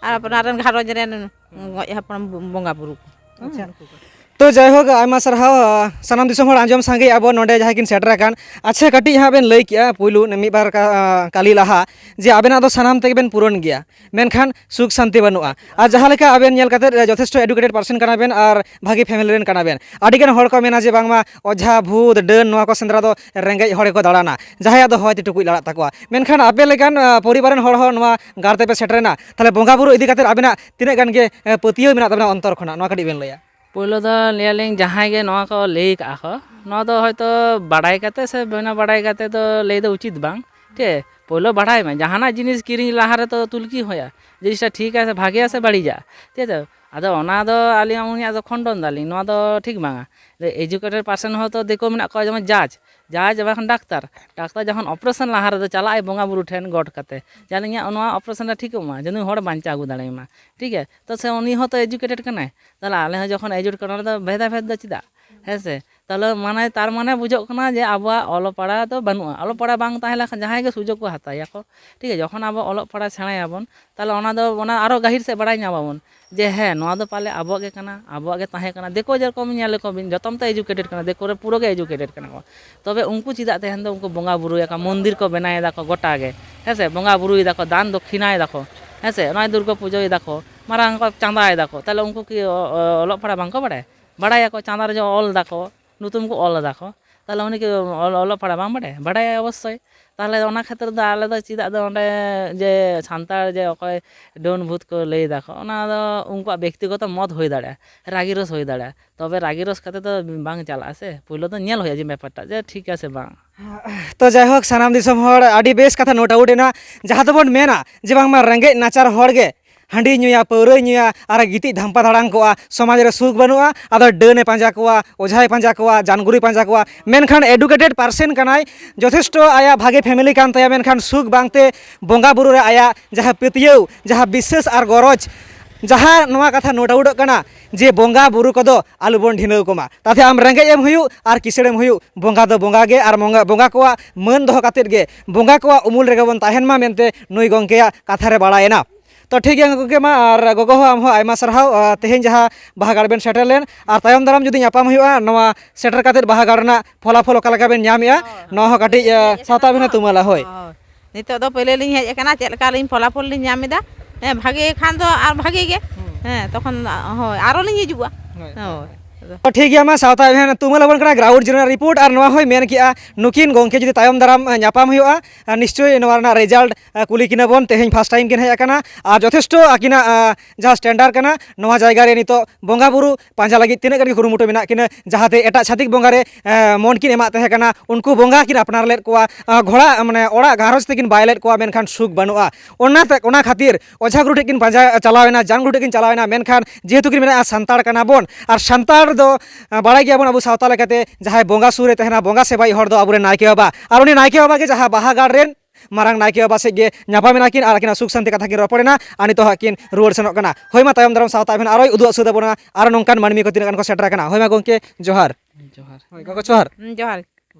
ᱟᱨ ᱟᱯᱱᱟᱨ ᱨᱮᱱ ᱜᱷᱟᱨᱚᱸᱡᱽ ᱨᱮᱱ ᱦᱩᱸ᱾ ᱜᱚᱡ ᱦᱚᱯᱚᱱ ᱵᱚᱸᱜᱟ ᱵᱩᱨᱩ ᱠᱚ᱾ ᱟᱪᱪᱷᱟ᱾ ᱱᱩᱠᱩ ᱠᱚ᱾ ᱛᱚ ᱡᱟᱭᱦᱳᱠ, ᱟᱭᱢᱟ ᱥᱟᱨᱦᱟᱣ, ᱥᱟᱱᱟᱢ ᱫᱤᱥᱚᱢ ᱦᱚᱲ ᱟᱸᱡᱚᱢ ᱥᱟᱸᱜᱮ ᱟᱵᱚ ᱱᱚᱰᱮ ᱡᱟᱦᱟᱸᱭ ᱠᱤᱱ ᱥᱮᱴᱮᱨ ᱟᱠᱟᱱ᱾ ᱟᱪᱪᱷᱟ, ᱠᱟᱹᱴᱤᱡ ᱦᱟᱸᱜ ᱵᱮᱱ ᱞᱟᱹᱭ ᱠᱮᱜᱼᱟ ᱯᱩᱭᱞᱩ ᱢᱤᱫ ᱵᱟᱨ ᱠᱟ-, ᱠᱟᱹᱞᱤ ᱞᱟᱦᱟ, ᱡᱮ ᱟᱵᱮᱱᱟᱜ ᱫᱚ ᱥᱟᱱᱟᱢ ᱛᱮᱜᱮ ᱵᱮᱱ ᱯᱩᱨᱚᱱ ᱜᱮᱭᱟ, ᱢᱮᱱᱠᱷᱟᱱ ᱥᱩᱠ ᱥᱟᱱᱛᱤ ᱵᱟᱹᱱᱩᱜᱼᱟ᱾ ᱟᱨ ᱡᱟᱦᱟᱸ ᱞᱮᱠᱟ ᱟᱵᱮᱱ ᱧᱮᱞ ᱠᱟᱛᱮᱫ ᱡᱚᱛᱷᱮᱥᱴᱚ educated person ᱠᱟᱱᱟ ᱵᱮᱱ ᱟᱨ ᱵᱷᱟᱹᱜᱤ family ᱨᱮᱱ ᱠᱟᱱᱟ ᱵᱮᱱ᱾ ᱟᱹᱰᱤ ᱜᱟᱱ ᱦᱚᱲ ᱠᱚ ᱢᱮᱱᱟ ᱡᱮ ᱵᱟᱝᱢᱟ ᱚᱡᱷᱟ, ᱵᱷᱩᱛ, ᱰᱟᱹᱱ ᱱᱚᱣᱟ ᱠᱚ ᱥᱮᱸᱫᱽᱨᱟ ᱫᱚ ᱨᱮᱸᱜᱮᱡ ᱦᱚᱲ ᱜᱮᱠᱚ ᱫᱟᱬᱟᱱᱟ, ᱡᱟᱦᱟᱸᱭᱟᱜ ᱫᱚ ᱦᱚᱭᱛᱮ ᱴᱩᱠᱩᱡ ᱞᱟᱲᱟᱜ ᱛᱟᱠᱚᱣᱟ᱾ ᱢᱮᱱᱠᱷᱟᱱ ᱟᱯᱮ ᱞᱮᱠᱟᱱ, ᱟ, ᱯᱚᱨᱤᱵᱟᱨ ᱨᱮᱱ ᱦᱚᱲ ᱦᱚᱸ ᱱᱚᱣᱟ ᱜᱟᱲ ᱛᱮᱯᱮ ᱥᱮᱴᱮᱨᱮᱱᱟ, ᱛᱟᱦᱚᱞᱮ ᱵᱚᱸᱜᱟ ᱵᱩᱨᱩ ᱤᱫᱤ ᱠᱟᱛᱮᱫ ᱟᱵᱮᱱᱟᱜ ᱛᱤᱱᱟᱹᱜ ᱜᱟᱱ ᱜᱮ, ᱮ, ᱯᱟᱹᱛᱭᱟᱹᱣ ᱢᱮᱱᱟᱜ ᱛᱟᱵᱮᱱᱟ ᱚᱱᱛᱚᱨ ᱠᱷᱚᱱᱟᱜ, ᱱᱚᱣᱟ ᱠᱟᱹᱴᱤᱡ ᱵᱮᱱ ᱞᱟᱹᱭᱟ? ᱯᱳᱭᱞᱳ ᱫᱚ ᱞᱟᱹᱭᱟᱞᱤᱧ, ᱡᱟᱦᱟᱸᱭ ᱜᱮ ᱱᱚᱣᱟ ᱠᱚ ᱞᱟᱹᱭ ᱠᱟᱜᱼᱟ ᱠᱚ, ᱱᱚᱣᱟ ᱫᱚ ᱦᱚᱭᱛᱳ ᱵᱟᱲᱟᱭ ᱠᱟᱛᱮ ᱥᱮ ᱵᱤᱱᱟᱹ ᱵᱟᱲᱟᱭ ᱠᱟᱛᱮ ᱫᱚ ᱞᱟᱹᱭ ᱫᱚ ᱩᱪᱤᱛ ᱵᱟᱝ᱾ ᱴᱷᱤᱠ? ᱯᱳᱭᱞᱳ ᱵᱟᱲᱟᱭ ᱢᱮ, ᱡᱟᱦᱟᱱᱟᱜ ᱡᱤᱱᱤᱥ ᱠᱤᱨᱤᱧ ᱞᱟᱦᱟ ᱨᱮᱫᱚ ᱛᱩᱞᱠᱤ ᱦᱩᱭᱩᱜᱼᱟ, ᱡᱤᱱᱤᱥᱴᱟ ᱴᱷᱤᱠ ᱟᱥᱮ ᱵᱷᱟᱜᱮᱭᱟ ᱥᱮ ᱵᱟᱹᱲᱤᱡᱟ᱾ ᱴᱷᱤᱠ ᱟᱪᱷᱮ? ᱟᱫᱚ ᱚᱱᱟ ᱫᱚ ᱟᱹᱞᱤᱧᱟᱜ ᱩᱱᱤᱭᱟᱜ ᱫᱚ ᱠᱷᱚᱱᱰᱚᱱ ᱫᱟᱞᱤᱧ, ᱱᱚᱣᱟ ᱫᱚ ᱴᱷᱤᱠ ᱵᱟᱝᱟ᱾ Educated person ᱦᱚᱸᱛᱚ ᱫᱤᱠᱩ ᱢᱮᱱᱟᱜ ᱠᱚᱣᱟ, ᱡᱮᱢᱚᱱ judge, judge ᱵᱟᱝᱠᱷᱟᱱ ᱰᱟᱠᱛᱟᱨ᱾ ᱰᱟᱠᱛᱟᱨ ᱡᱚᱠᱷᱚᱱ operation ᱞᱟᱦᱟ ᱨᱮᱫᱚ ᱪᱟᱞᱟᱜ ᱟᱭ ᱵᱚᱸᱜᱟ ᱵᱩᱨᱩ ᱴᱷᱮᱱ ᱜᱚᱰ ᱠᱟᱛᱮ, ᱡᱮ ᱟᱹᱞᱤᱧᱟᱜ ᱱᱚᱣᱟ operation ᱨᱮ ᱴᱷᱤᱠᱚᱜ ᱢᱟ, ᱡᱮ ᱱᱩᱭ ᱦᱚᱲ ᱵᱟᱧᱪᱟᱣ ᱟᱹᱜᱩ ᱫᱟᱲᱮᱭᱟᱢᱟ᱾ ᱴᱷᱤᱠ ᱜᱮᱭᱟ? ᱛᱚ ᱥᱮ ᱩᱱᱤ ᱦᱚᱸᱛᱚ educated ᱠᱟᱱᱟᱭ᱾ ᱛᱟᱦᱚᱞᱮ ᱟᱞᱮ ᱦᱚᱸ ᱡᱚᱠᱷᱚᱱ educated ᱠᱟᱱᱟ, ᱚᱸᱰᱮ ᱫᱚ ᱵᱷᱮᱫᱟ ᱵᱷᱮᱫ ᱫᱚ ᱪᱮᱫᱟᱜ? ᱦᱮᱸ ᱥᱮ? ᱛᱟᱦᱚᱞᱮ ᱢᱟᱱᱮ, ᱛᱟᱨ ᱢᱟᱱᱮ ᱵᱩᱡᱷᱟᱹᱜ ᱠᱟᱱᱟ ᱡᱮ ᱟᱵᱚᱣᱟᱜ ᱚᱞᱚᱜ ᱯᱟᱲᱦᱟᱣ ᱫᱚ ᱵᱟᱹᱱᱩᱜᱼᱟ᱾ ᱚᱞᱚᱜ ᱯᱟᱲᱦᱟᱣ ᱵᱟᱝ ᱛᱟᱦᱮᱸ ᱞᱮᱱᱠᱷᱟᱱ ᱡᱟᱦᱟᱸᱭ ᱜᱮ ᱥᱩᱡᱳᱜᱽ ᱠᱚ ᱦᱟᱛᱟᱣ ᱜᱮᱭᱟ ᱠᱚ, ᱴᱷᱤᱠ ᱜᱮᱭᱟ᱾ ᱡᱚᱠᱷᱚᱱ ᱟᱵᱚ ᱚᱞᱚᱜ ᱯᱟᱲᱦᱟᱣ ᱥᱮᱬᱟᱭᱟᱵᱚᱱ, ᱛᱟᱦᱚᱞᱮ ᱚᱱᱟ ᱫᱚ, ᱚᱱᱟ ᱟᱨᱚ ᱜᱟᱹᱦᱤᱨ ᱥᱮᱫ ᱵᱟᱲᱟᱭ ᱧᱟᱢᱟᱵᱚᱱ ᱡᱮ ᱦᱮᱸ, ᱱᱚᱣᱟ ᱫᱚ ᱯᱟᱞᱮ ᱟᱵᱚᱣᱟᱜ ᱜᱮ ᱠᱟᱱᱟ, ᱟᱵᱚᱣᱟᱜ ᱜᱮ ᱛᱟᱦᱮᱸ ᱠᱟᱱᱟ᱾ ᱫᱤᱠᱩ ᱡᱮᱨᱚᱠᱚᱢ ᱧᱮᱞ ᱞᱮᱠᱚ ᱵᱤᱱ, ᱡᱚᱛᱚᱢ ᱛᱮ educated ᱠᱟᱱᱟ, ᱫᱤᱠᱩ ᱨᱮ ᱯᱩᱨᱟᱹ ᱜᱮ educated ᱠᱟᱱᱟ ᱠᱚ᱾ ᱛᱚᱵᱮ ᱩᱱᱠᱩ ᱪᱮᱫᱟᱜ ᱛᱮᱦᱮᱧ ᱫᱚ ᱩᱱᱠᱩ ᱵᱚᱸᱜᱟ ᱵᱩᱨᱩᱭᱟᱠᱚ, ᱢᱚᱱᱫᱤᱨ ᱠᱚ ᱵᱮᱱᱟᱣ ᱮᱫᱟ ᱠᱚ ᱜᱚᱴᱟ ᱜᱮ, ᱦᱮᱸ ᱥᱮ? ᱵᱚᱸᱜᱟ ᱵᱩᱨᱩᱭ ᱫᱟᱠᱚ, ᱫᱟᱱ ᱫᱚᱠᱷᱤᱱᱟᱭ ᱫᱟᱠᱚ, ᱦᱮᱸ ᱥᱮ? ᱱᱚᱜᱼᱚᱭ ᱫᱩᱨᱜᱟᱹ ᱯᱩᱡᱟᱹᱭ ᱫᱟᱠᱚ, ᱢᱟᱨᱟᱝ ᱠᱚ ᱪᱟᱸᱫᱟᱭ ᱫᱟᱠᱚ, ᱛᱟᱦᱚᱞᱮ ᱩᱱᱠᱩ ᱠᱤ ᱚ-, ᱚ-, ᱚᱞᱚᱜ ᱯᱟᱲᱦᱟᱜ ᱵᱟᱝ ᱠᱚ ᱵᱟᱲᱟᱭᱟ? ᱵᱟᱲᱟᱭᱟᱠᱚ, ᱪᱟᱸᱫᱟ ᱨᱮ ᱡᱮ ᱚᱞ ᱫᱟᱠᱚ, ᱧᱩᱛᱩᱢ ᱠᱚ ᱚᱞ ᱫᱟᱠᱚ, ᱛᱟᱦᱚᱞᱮ ᱩᱱᱤ ᱠᱤ ᱚᱞ-, ᱚᱞᱚᱜ ᱯᱟᱲᱦᱟᱜ ᱵᱟᱝ ᱵᱟᱲᱟᱭᱟ? ᱵᱟᱲᱟᱭᱟᱭ ᱚᱵᱚᱥᱥᱳᱭ᱾ ᱛᱟᱦᱚᱞᱮ ᱚᱱᱟ ᱠᱷᱟᱹᱛᱤᱨ ᱫᱚ ᱟᱞᱮ ᱫᱚ ᱪᱮᱫᱟᱜ ᱫᱚ ᱚᱸᱰᱮ ᱡᱮ ᱥᱟᱱᱛᱟᱲ ᱡᱮ ᱚᱠᱚᱭ ᱰᱟᱹᱱ ᱵᱷᱩᱛ ᱠᱚ ᱞᱟᱹᱭ ᱫᱟᱠᱚ, ᱚᱱᱟ ᱫᱚ ᱩᱱᱠᱩᱣᱟᱜ ᱵᱮᱠᱛᱤᱜᱚᱛᱚ ᱢᱚᱛ ᱦᱩᱭ ᱫᱟᱲᱮᱭᱟᱜᱼᱟ, ᱨᱟᱹᱜᱤ ᱨᱳᱥ ᱦᱩᱭ ᱫᱟᱲᱮᱭᱟᱜᱼᱟ᱾ ᱛᱚᱵᱮ ᱨᱟᱹᱜᱤ ᱨᱳᱥ ᱠᱟᱛᱮ ᱫᱚ ᱵᱟᱝ ᱪᱟᱞᱟᱜᱼᱟ ᱥᱮ, ᱯᱳᱭᱞᱳ ᱫᱚ ᱧᱮᱞ ᱦᱩᱭᱩᱜᱼᱟ ᱡᱮ ᱵᱮᱯᱟᱨᱴᱟ ᱡᱮ ᱴᱷᱤᱠ ᱜᱮᱭᱟ ᱥᱮ ᱵᱟᱝ᱾ ᱛᱚ ᱡᱟᱭᱦᱳᱠ, ᱥᱟᱱᱟᱢ ᱫᱤᱥᱚᱢ ᱦᱚᱲ ᱟᱹᱰᱤ ᱵᱮᱥ ᱠᱟᱛᱷᱟ note out ᱮᱱᱟ, ᱡᱟᱦᱟᱸ ᱫᱚᱵᱚᱱ ᱢᱮᱱᱟ ᱡᱮ ᱵᱟᱝᱢᱟ ᱨᱮᱸᱜᱮᱡ ᱱᱟᱪᱟᱨ ᱦᱚᱲ ᱜᱮ ᱦᱟᱺᱰᱤ ᱧᱩᱭᱟ, ᱯᱟᱹᱣᱨᱟᱹᱭ ᱧᱩᱭᱟ ᱟᱨ ᱜᱤᱛᱤᱡ ᱫᱷᱟᱢᱯᱟ ᱫᱷᱟᱲᱟᱝ ᱠᱚᱜᱼᱟ, ᱥᱚᱢᱟᱡᱽ ᱨᱮ ᱥᱩᱠ ᱵᱟᱹᱱᱩᱜᱼᱟ᱾ ᱟᱫᱚ ᱰᱟᱹᱱᱮ ᱯᱟᱸᱡᱟ ᱠᱚᱣᱟ, ᱚᱡᱷᱟᱭ ᱯᱟᱸᱡᱟ ᱠᱚᱣᱟ, ᱡᱟᱱᱜᱩᱨᱤ ᱯᱟᱸᱡᱟ ᱠᱚᱣᱟ, ᱢᱮᱱᱠᱷᱟᱱ educated person ᱠᱟᱱᱟᱭ, ᱡᱚᱛᱷᱮᱥᱴᱚ ᱟᱭᱟᱜ ᱵᱷᱟᱜᱮ family ᱠᱟᱱ ᱛᱟᱭᱟ, ᱢᱮᱱᱠᱷᱟᱱ ᱥᱩᱠ ᱵᱟᱝᱛᱮ ᱵᱚᱸᱜᱟ ᱵᱩᱨᱩ ᱨᱮ ᱟᱭᱟᱜ ᱡᱟᱦᱟᱸ ᱯᱟᱹᱛᱭᱟᱹᱣ, ᱡᱟᱦᱟᱸ ᱵᱤᱥᱥᱟᱹᱥ ᱟᱨ ᱜᱚᱨᱚᱡᱽ, ᱡᱟᱦᱟᱸ ᱱᱚᱣᱟ ᱠᱟᱛᱷᱟ note outᱚᱜ ᱠᱟᱱᱟ ᱡᱮ ᱵᱚᱸᱜᱟ ᱵᱩᱨᱩ ᱠᱚᱫᱚ ᱟᱞᱚᱵᱚᱱ ᱰᱷᱤᱱᱟᱹᱣ ᱠᱚᱢᱟ᱾ ᱛᱟᱛᱮ ᱟᱢ ᱨᱮᱸᱜᱮᱡ ᱮᱢ ᱦᱩᱭᱩᱜ ᱟᱨ ᱠᱤᱥᱟᱹᱬ ᱮᱢ ᱦᱩᱭᱩᱜ, ᱵᱚᱸᱜᱟ ᱫᱚ ᱵᱚᱸᱜᱟ ᱜᱮ, ᱟᱨ ᱵᱚᱸᱜᱟ, ᱵᱚᱸᱜᱟ ᱠᱚᱣᱟᱜ ᱢᱟᱹᱱ ᱫᱚᱦᱚ ᱠᱟᱛᱮᱫ ᱜᱮ, ᱵᱚᱸᱜᱟ ᱠᱚᱣᱟᱜ ᱩᱢᱩᱞ ᱨᱮᱜᱮ ᱵᱚᱱ ᱛᱟᱦᱮᱱ ᱢᱟ ᱢᱮᱱᱛᱮ ᱱᱩᱭ ᱜᱚᱢᱠᱮᱭᱟᱜ ᱠᱟᱛᱷᱟ ᱨᱮ ᱵᱟᱲᱟᱭᱮᱱᱟ᱾ ᱛᱚ ᱴᱷᱤᱠ ᱜᱮᱭᱟ ᱜᱚᱢᱠᱮ, ᱢᱟ ᱟᱨ ᱜᱚᱜᱚ ᱦᱚᱸ, ᱟᱢ ᱦᱚᱸ ᱟᱭᱢᱟ ᱥᱟᱨᱦᱟᱣ, ᱟᱨ ᱛᱮᱦᱮᱧ ᱡᱟᱦᱟᱸ ᱵᱟᱦᱟ ᱜᱟᱲ ᱵᱮᱱ ᱥᱮᱴᱮᱨ ᱞᱮᱱ, ᱟᱨ ᱛᱟᱭᱚᱢ ᱫᱟᱨᱟᱢ ᱡᱩᱫᱤ ᱧᱟᱯᱟᱢ ᱦᱩᱭᱩᱜᱼᱟ ᱱᱚᱣᱟ ᱥᱮᱴᱮᱨ ᱠᱟᱛᱮᱫ ᱵᱟᱦᱟ ᱜᱟᱲ ᱨᱮᱱᱟᱜ ᱯᱷᱚᱞᱟᱯᱷᱚᱞ ᱚᱠᱟ ᱞᱮᱠᱟ ᱵᱮᱱ ᱧᱟᱢᱮᱜᱼᱟ, ᱦᱳᱭ, ᱦᱳᱭ᱾ ᱱᱚᱣᱟ ᱦᱚᱸ ᱠᱟᱹᱴᱤᱡ, ᱯᱟᱹᱭᱞᱟᱹ ᱞᱤᱧ ᱮ, ᱦᱮᱡ ᱥᱟᱶᱛᱟ ᱟᱠᱟᱱᱟ ᱵᱤᱱ ᱛᱚ᱾ ᱛᱩᱢᱟᱹᱞᱟ, ᱦᱳᱭ᱾ ᱦᱳᱭ᱾ ᱱᱤᱛᱚᱜ ᱫᱚ ᱯᱟᱹᱭᱞᱟᱹ ᱞᱤᱧ ᱦᱮᱡ ᱟᱠᱟᱱᱟ, ᱪᱮᱫ ᱞᱮᱠᱟ ᱞᱤᱧ ᱯᱷᱚᱞᱟᱯᱷᱚᱞ ᱞᱤᱧ ᱧᱟᱢ ᱮᱫᱟ᱾ ᱦᱮᱸ, ᱵᱷᱟᱜᱮ ᱠᱷᱟᱱ ᱫᱚ ᱟᱨ ᱵᱷᱟᱜᱮ ᱜᱮ᱾ ᱦᱩᱸ᱾ ᱦᱮᱸ, ᱛᱚᱠᱷᱚᱱ, ᱦᱳᱭ, ᱟᱨᱚ ᱞᱤᱧ ᱦᱤᱡᱩᱜᱼᱟ᱾ ᱦᱳᱭ, ᱦᱳᱭ, ᱦᱳᱭ᱾ ᱦᱳᱭ᱾ ᱛᱚ, ᱴᱷᱤᱠ ᱜᱮᱭᱟ, ᱢᱟ ᱥᱟᱶᱛᱟ ᱮᱵᱷᱮᱱ ᱛᱩᱢᱟᱹᱞ ᱟᱵᱚᱱ ᱠᱟᱱᱟ ground zero report, ᱟᱨ ᱱᱚᱣᱟ ᱦᱚᱸᱭ ᱢᱮᱱ ᱠᱮᱜᱼᱟ, ᱱᱩᱠᱤᱱ ᱜᱚᱢᱠᱮ ᱡᱩᱫᱤ ᱛᱟᱭᱚᱢ ᱫᱟᱨᱟᱢ, ᱮ, ᱧᱟᱯᱟᱢ ᱦᱩᱭᱩᱜᱼᱟ, ᱟᱨ ᱱᱤᱥᱪᱳᱭ ᱱᱚᱣᱟ ᱨᱮᱱᱟᱜ result, ᱮ, ᱠᱩᱞᱤ ᱠᱤᱱᱟ ᱵᱚᱱ᱾ ᱛᱮᱦᱮᱧ first time ᱠᱤᱱ ᱦᱮᱡ ᱟᱠᱟᱱᱟ, ᱟᱨ ᱡᱚᱛᱷᱮᱥᱴᱚ ᱟᱹᱠᱤᱱᱟᱜ, ᱮ, ᱡᱟᱦᱟᱸ standard ᱠᱟᱱᱟ, ᱱᱚᱣᱟ ᱡᱟᱭᱜᱟ ᱨᱮ ᱱᱤᱛᱚᱜ ᱵᱚᱸᱜᱟ ᱵᱩᱨᱩ ᱯᱟᱸᱡᱟ ᱞᱟᱹᱜᱤᱫ ᱛᱤᱱᱟᱹᱜ ᱜᱟᱱ ᱜᱮ ᱠᱩᱨᱩᱢᱩᱴᱩ ᱢᱮᱱᱟᱜ ᱠᱤᱱᱟ, ᱡᱟᱦᱟᱸᱛᱮ ᱮᱴᱟᱜ ᱪᱷᱟᱹᱛᱤᱠ ᱵᱚᱸᱜᱟ ᱨᱮ, ᱮ, ᱢᱚᱱ ᱠᱤᱱ ᱮᱢᱟᱜ ᱛᱟᱦᱮᱸ ᱠᱟᱱᱟ, ᱩᱱᱠᱩ ᱵᱚᱸᱜᱟ ᱠᱤᱱ ᱟᱯᱱᱟᱨ ᱞᱮᱫ ᱠᱚᱣᱟ, ᱮ, ᱜᱷᱚᱲᱟ, ᱢᱟᱱᱮ, ᱚᱲᱟᱜ ᱜᱷᱟᱨᱚᱸᱡᱽ ᱛᱮᱠᱤᱱ ᱵᱟᱭ ᱞᱮᱫ ᱠᱚᱣᱟ, ᱢᱮᱱᱠᱷᱟᱱ ᱥᱩᱠ ᱵᱟᱹᱱᱩᱜᱼᱟ᱾ ᱚᱱᱟᱛᱮ, ᱚᱱᱟ ᱠᱷᱟᱹᱛᱤᱨ ᱚᱡᱷᱟ ᱜᱩᱨᱩ ᱴᱷᱮᱱ ᱠᱤᱱ ᱯᱟᱸᱡᱟ ᱪᱟᱞᱟᱣ ᱮᱱᱟ, ᱡᱟᱝ ᱜᱩᱨᱩ ᱴᱷᱮᱱ ᱠᱤᱱ ᱪᱟᱞᱟᱣ ᱮᱱᱟ, ᱢᱮᱱᱠᱷᱟᱱ ᱡᱮᱦᱮᱛᱩ ᱠᱤᱱ ᱢᱮᱱᱟ ᱥᱟᱱᱛᱟᱲ ᱠᱟᱱᱟ ᱵᱚᱱ, ᱟᱨ ᱥᱟᱱᱛᱟᱲ ᱫᱚ, ᱮ, ᱵᱟᱲᱟᱭ ᱜᱮᱭᱟᱵᱚᱱ ᱟᱵᱚ ᱥᱟᱶᱛᱟ ᱞᱮᱠᱟᱛᱮ ᱡᱟᱦᱟᱸᱭ ᱵᱚᱸᱜᱟ ᱥᱩᱨ ᱨᱮ ᱛᱟᱦᱮᱱᱟ, ᱵᱚᱸᱜᱟ ᱥᱮᱵᱟᱭᱤᱡ ᱦᱚᱲ ᱫᱚ ᱟᱵᱚᱨᱮᱱ ᱱᱟᱭᱠᱮ ᱵᱟᱵᱟ, ᱟᱨ ᱩᱱᱤ ᱱᱟᱭᱠᱮ ᱵᱟᱵᱟ ᱜᱮ ᱡᱟᱦᱟᱸ ᱵᱟᱦᱟ ᱜᱟᱲ ᱨᱮᱱ ᱢᱟᱨᱟᱝ ᱱᱟᱭᱠᱮ ᱵᱟᱵᱟ ᱥᱮᱫ ᱜᱮ ᱧᱟᱯᱟᱢ ᱮᱱᱟ ᱠᱤᱱ ᱟᱨ ᱟᱹᱠᱤᱱᱟᱜ ᱥᱩᱠ ᱥᱟᱱᱛᱤ ᱠᱟᱛᱷᱟ ᱠᱤᱱ ᱨᱚᱯᱚᱲ ᱮᱱᱟ, ᱟᱨ ᱱᱤᱛᱚᱜ ᱦᱟᱸᱜ ᱠᱤᱱ ᱨᱩᱣᱟᱹᱲ ᱥᱮᱱᱚᱜ ᱠᱟᱱᱟ᱾ ᱦᱳᱭ ᱢᱟ, ᱛᱟᱭᱚᱢ ᱫᱟᱨᱟᱢ ᱥᱟᱶᱛᱟ ᱮᱵᱷᱮᱱ ᱟᱨᱚᱭ ᱩᱫᱩᱜ ᱥᱟᱹᱫ ᱟᱵᱚᱱᱟ ᱟᱨᱚ ᱱᱚᱝᱠᱟᱱ ᱢᱟᱹᱱᱢᱤ ᱠᱚ ᱛᱤᱱᱟᱹᱜ ᱜᱟᱱ ᱠᱚ ᱥᱮᱴᱮᱨ ᱟᱠᱟᱱᱟ᱾ ᱦᱳᱭ ᱢᱟ ᱜᱚᱢᱠᱮ, ᱡᱚᱦᱟᱨ᱾ ᱡᱚᱦᱟᱨ᱾ ᱦᱳᱭ, ᱜᱚᱜᱚ ᱡᱚᱦᱟᱨ᱾ ᱦᱩᱸ, ᱡᱚᱦᱟᱨ᱾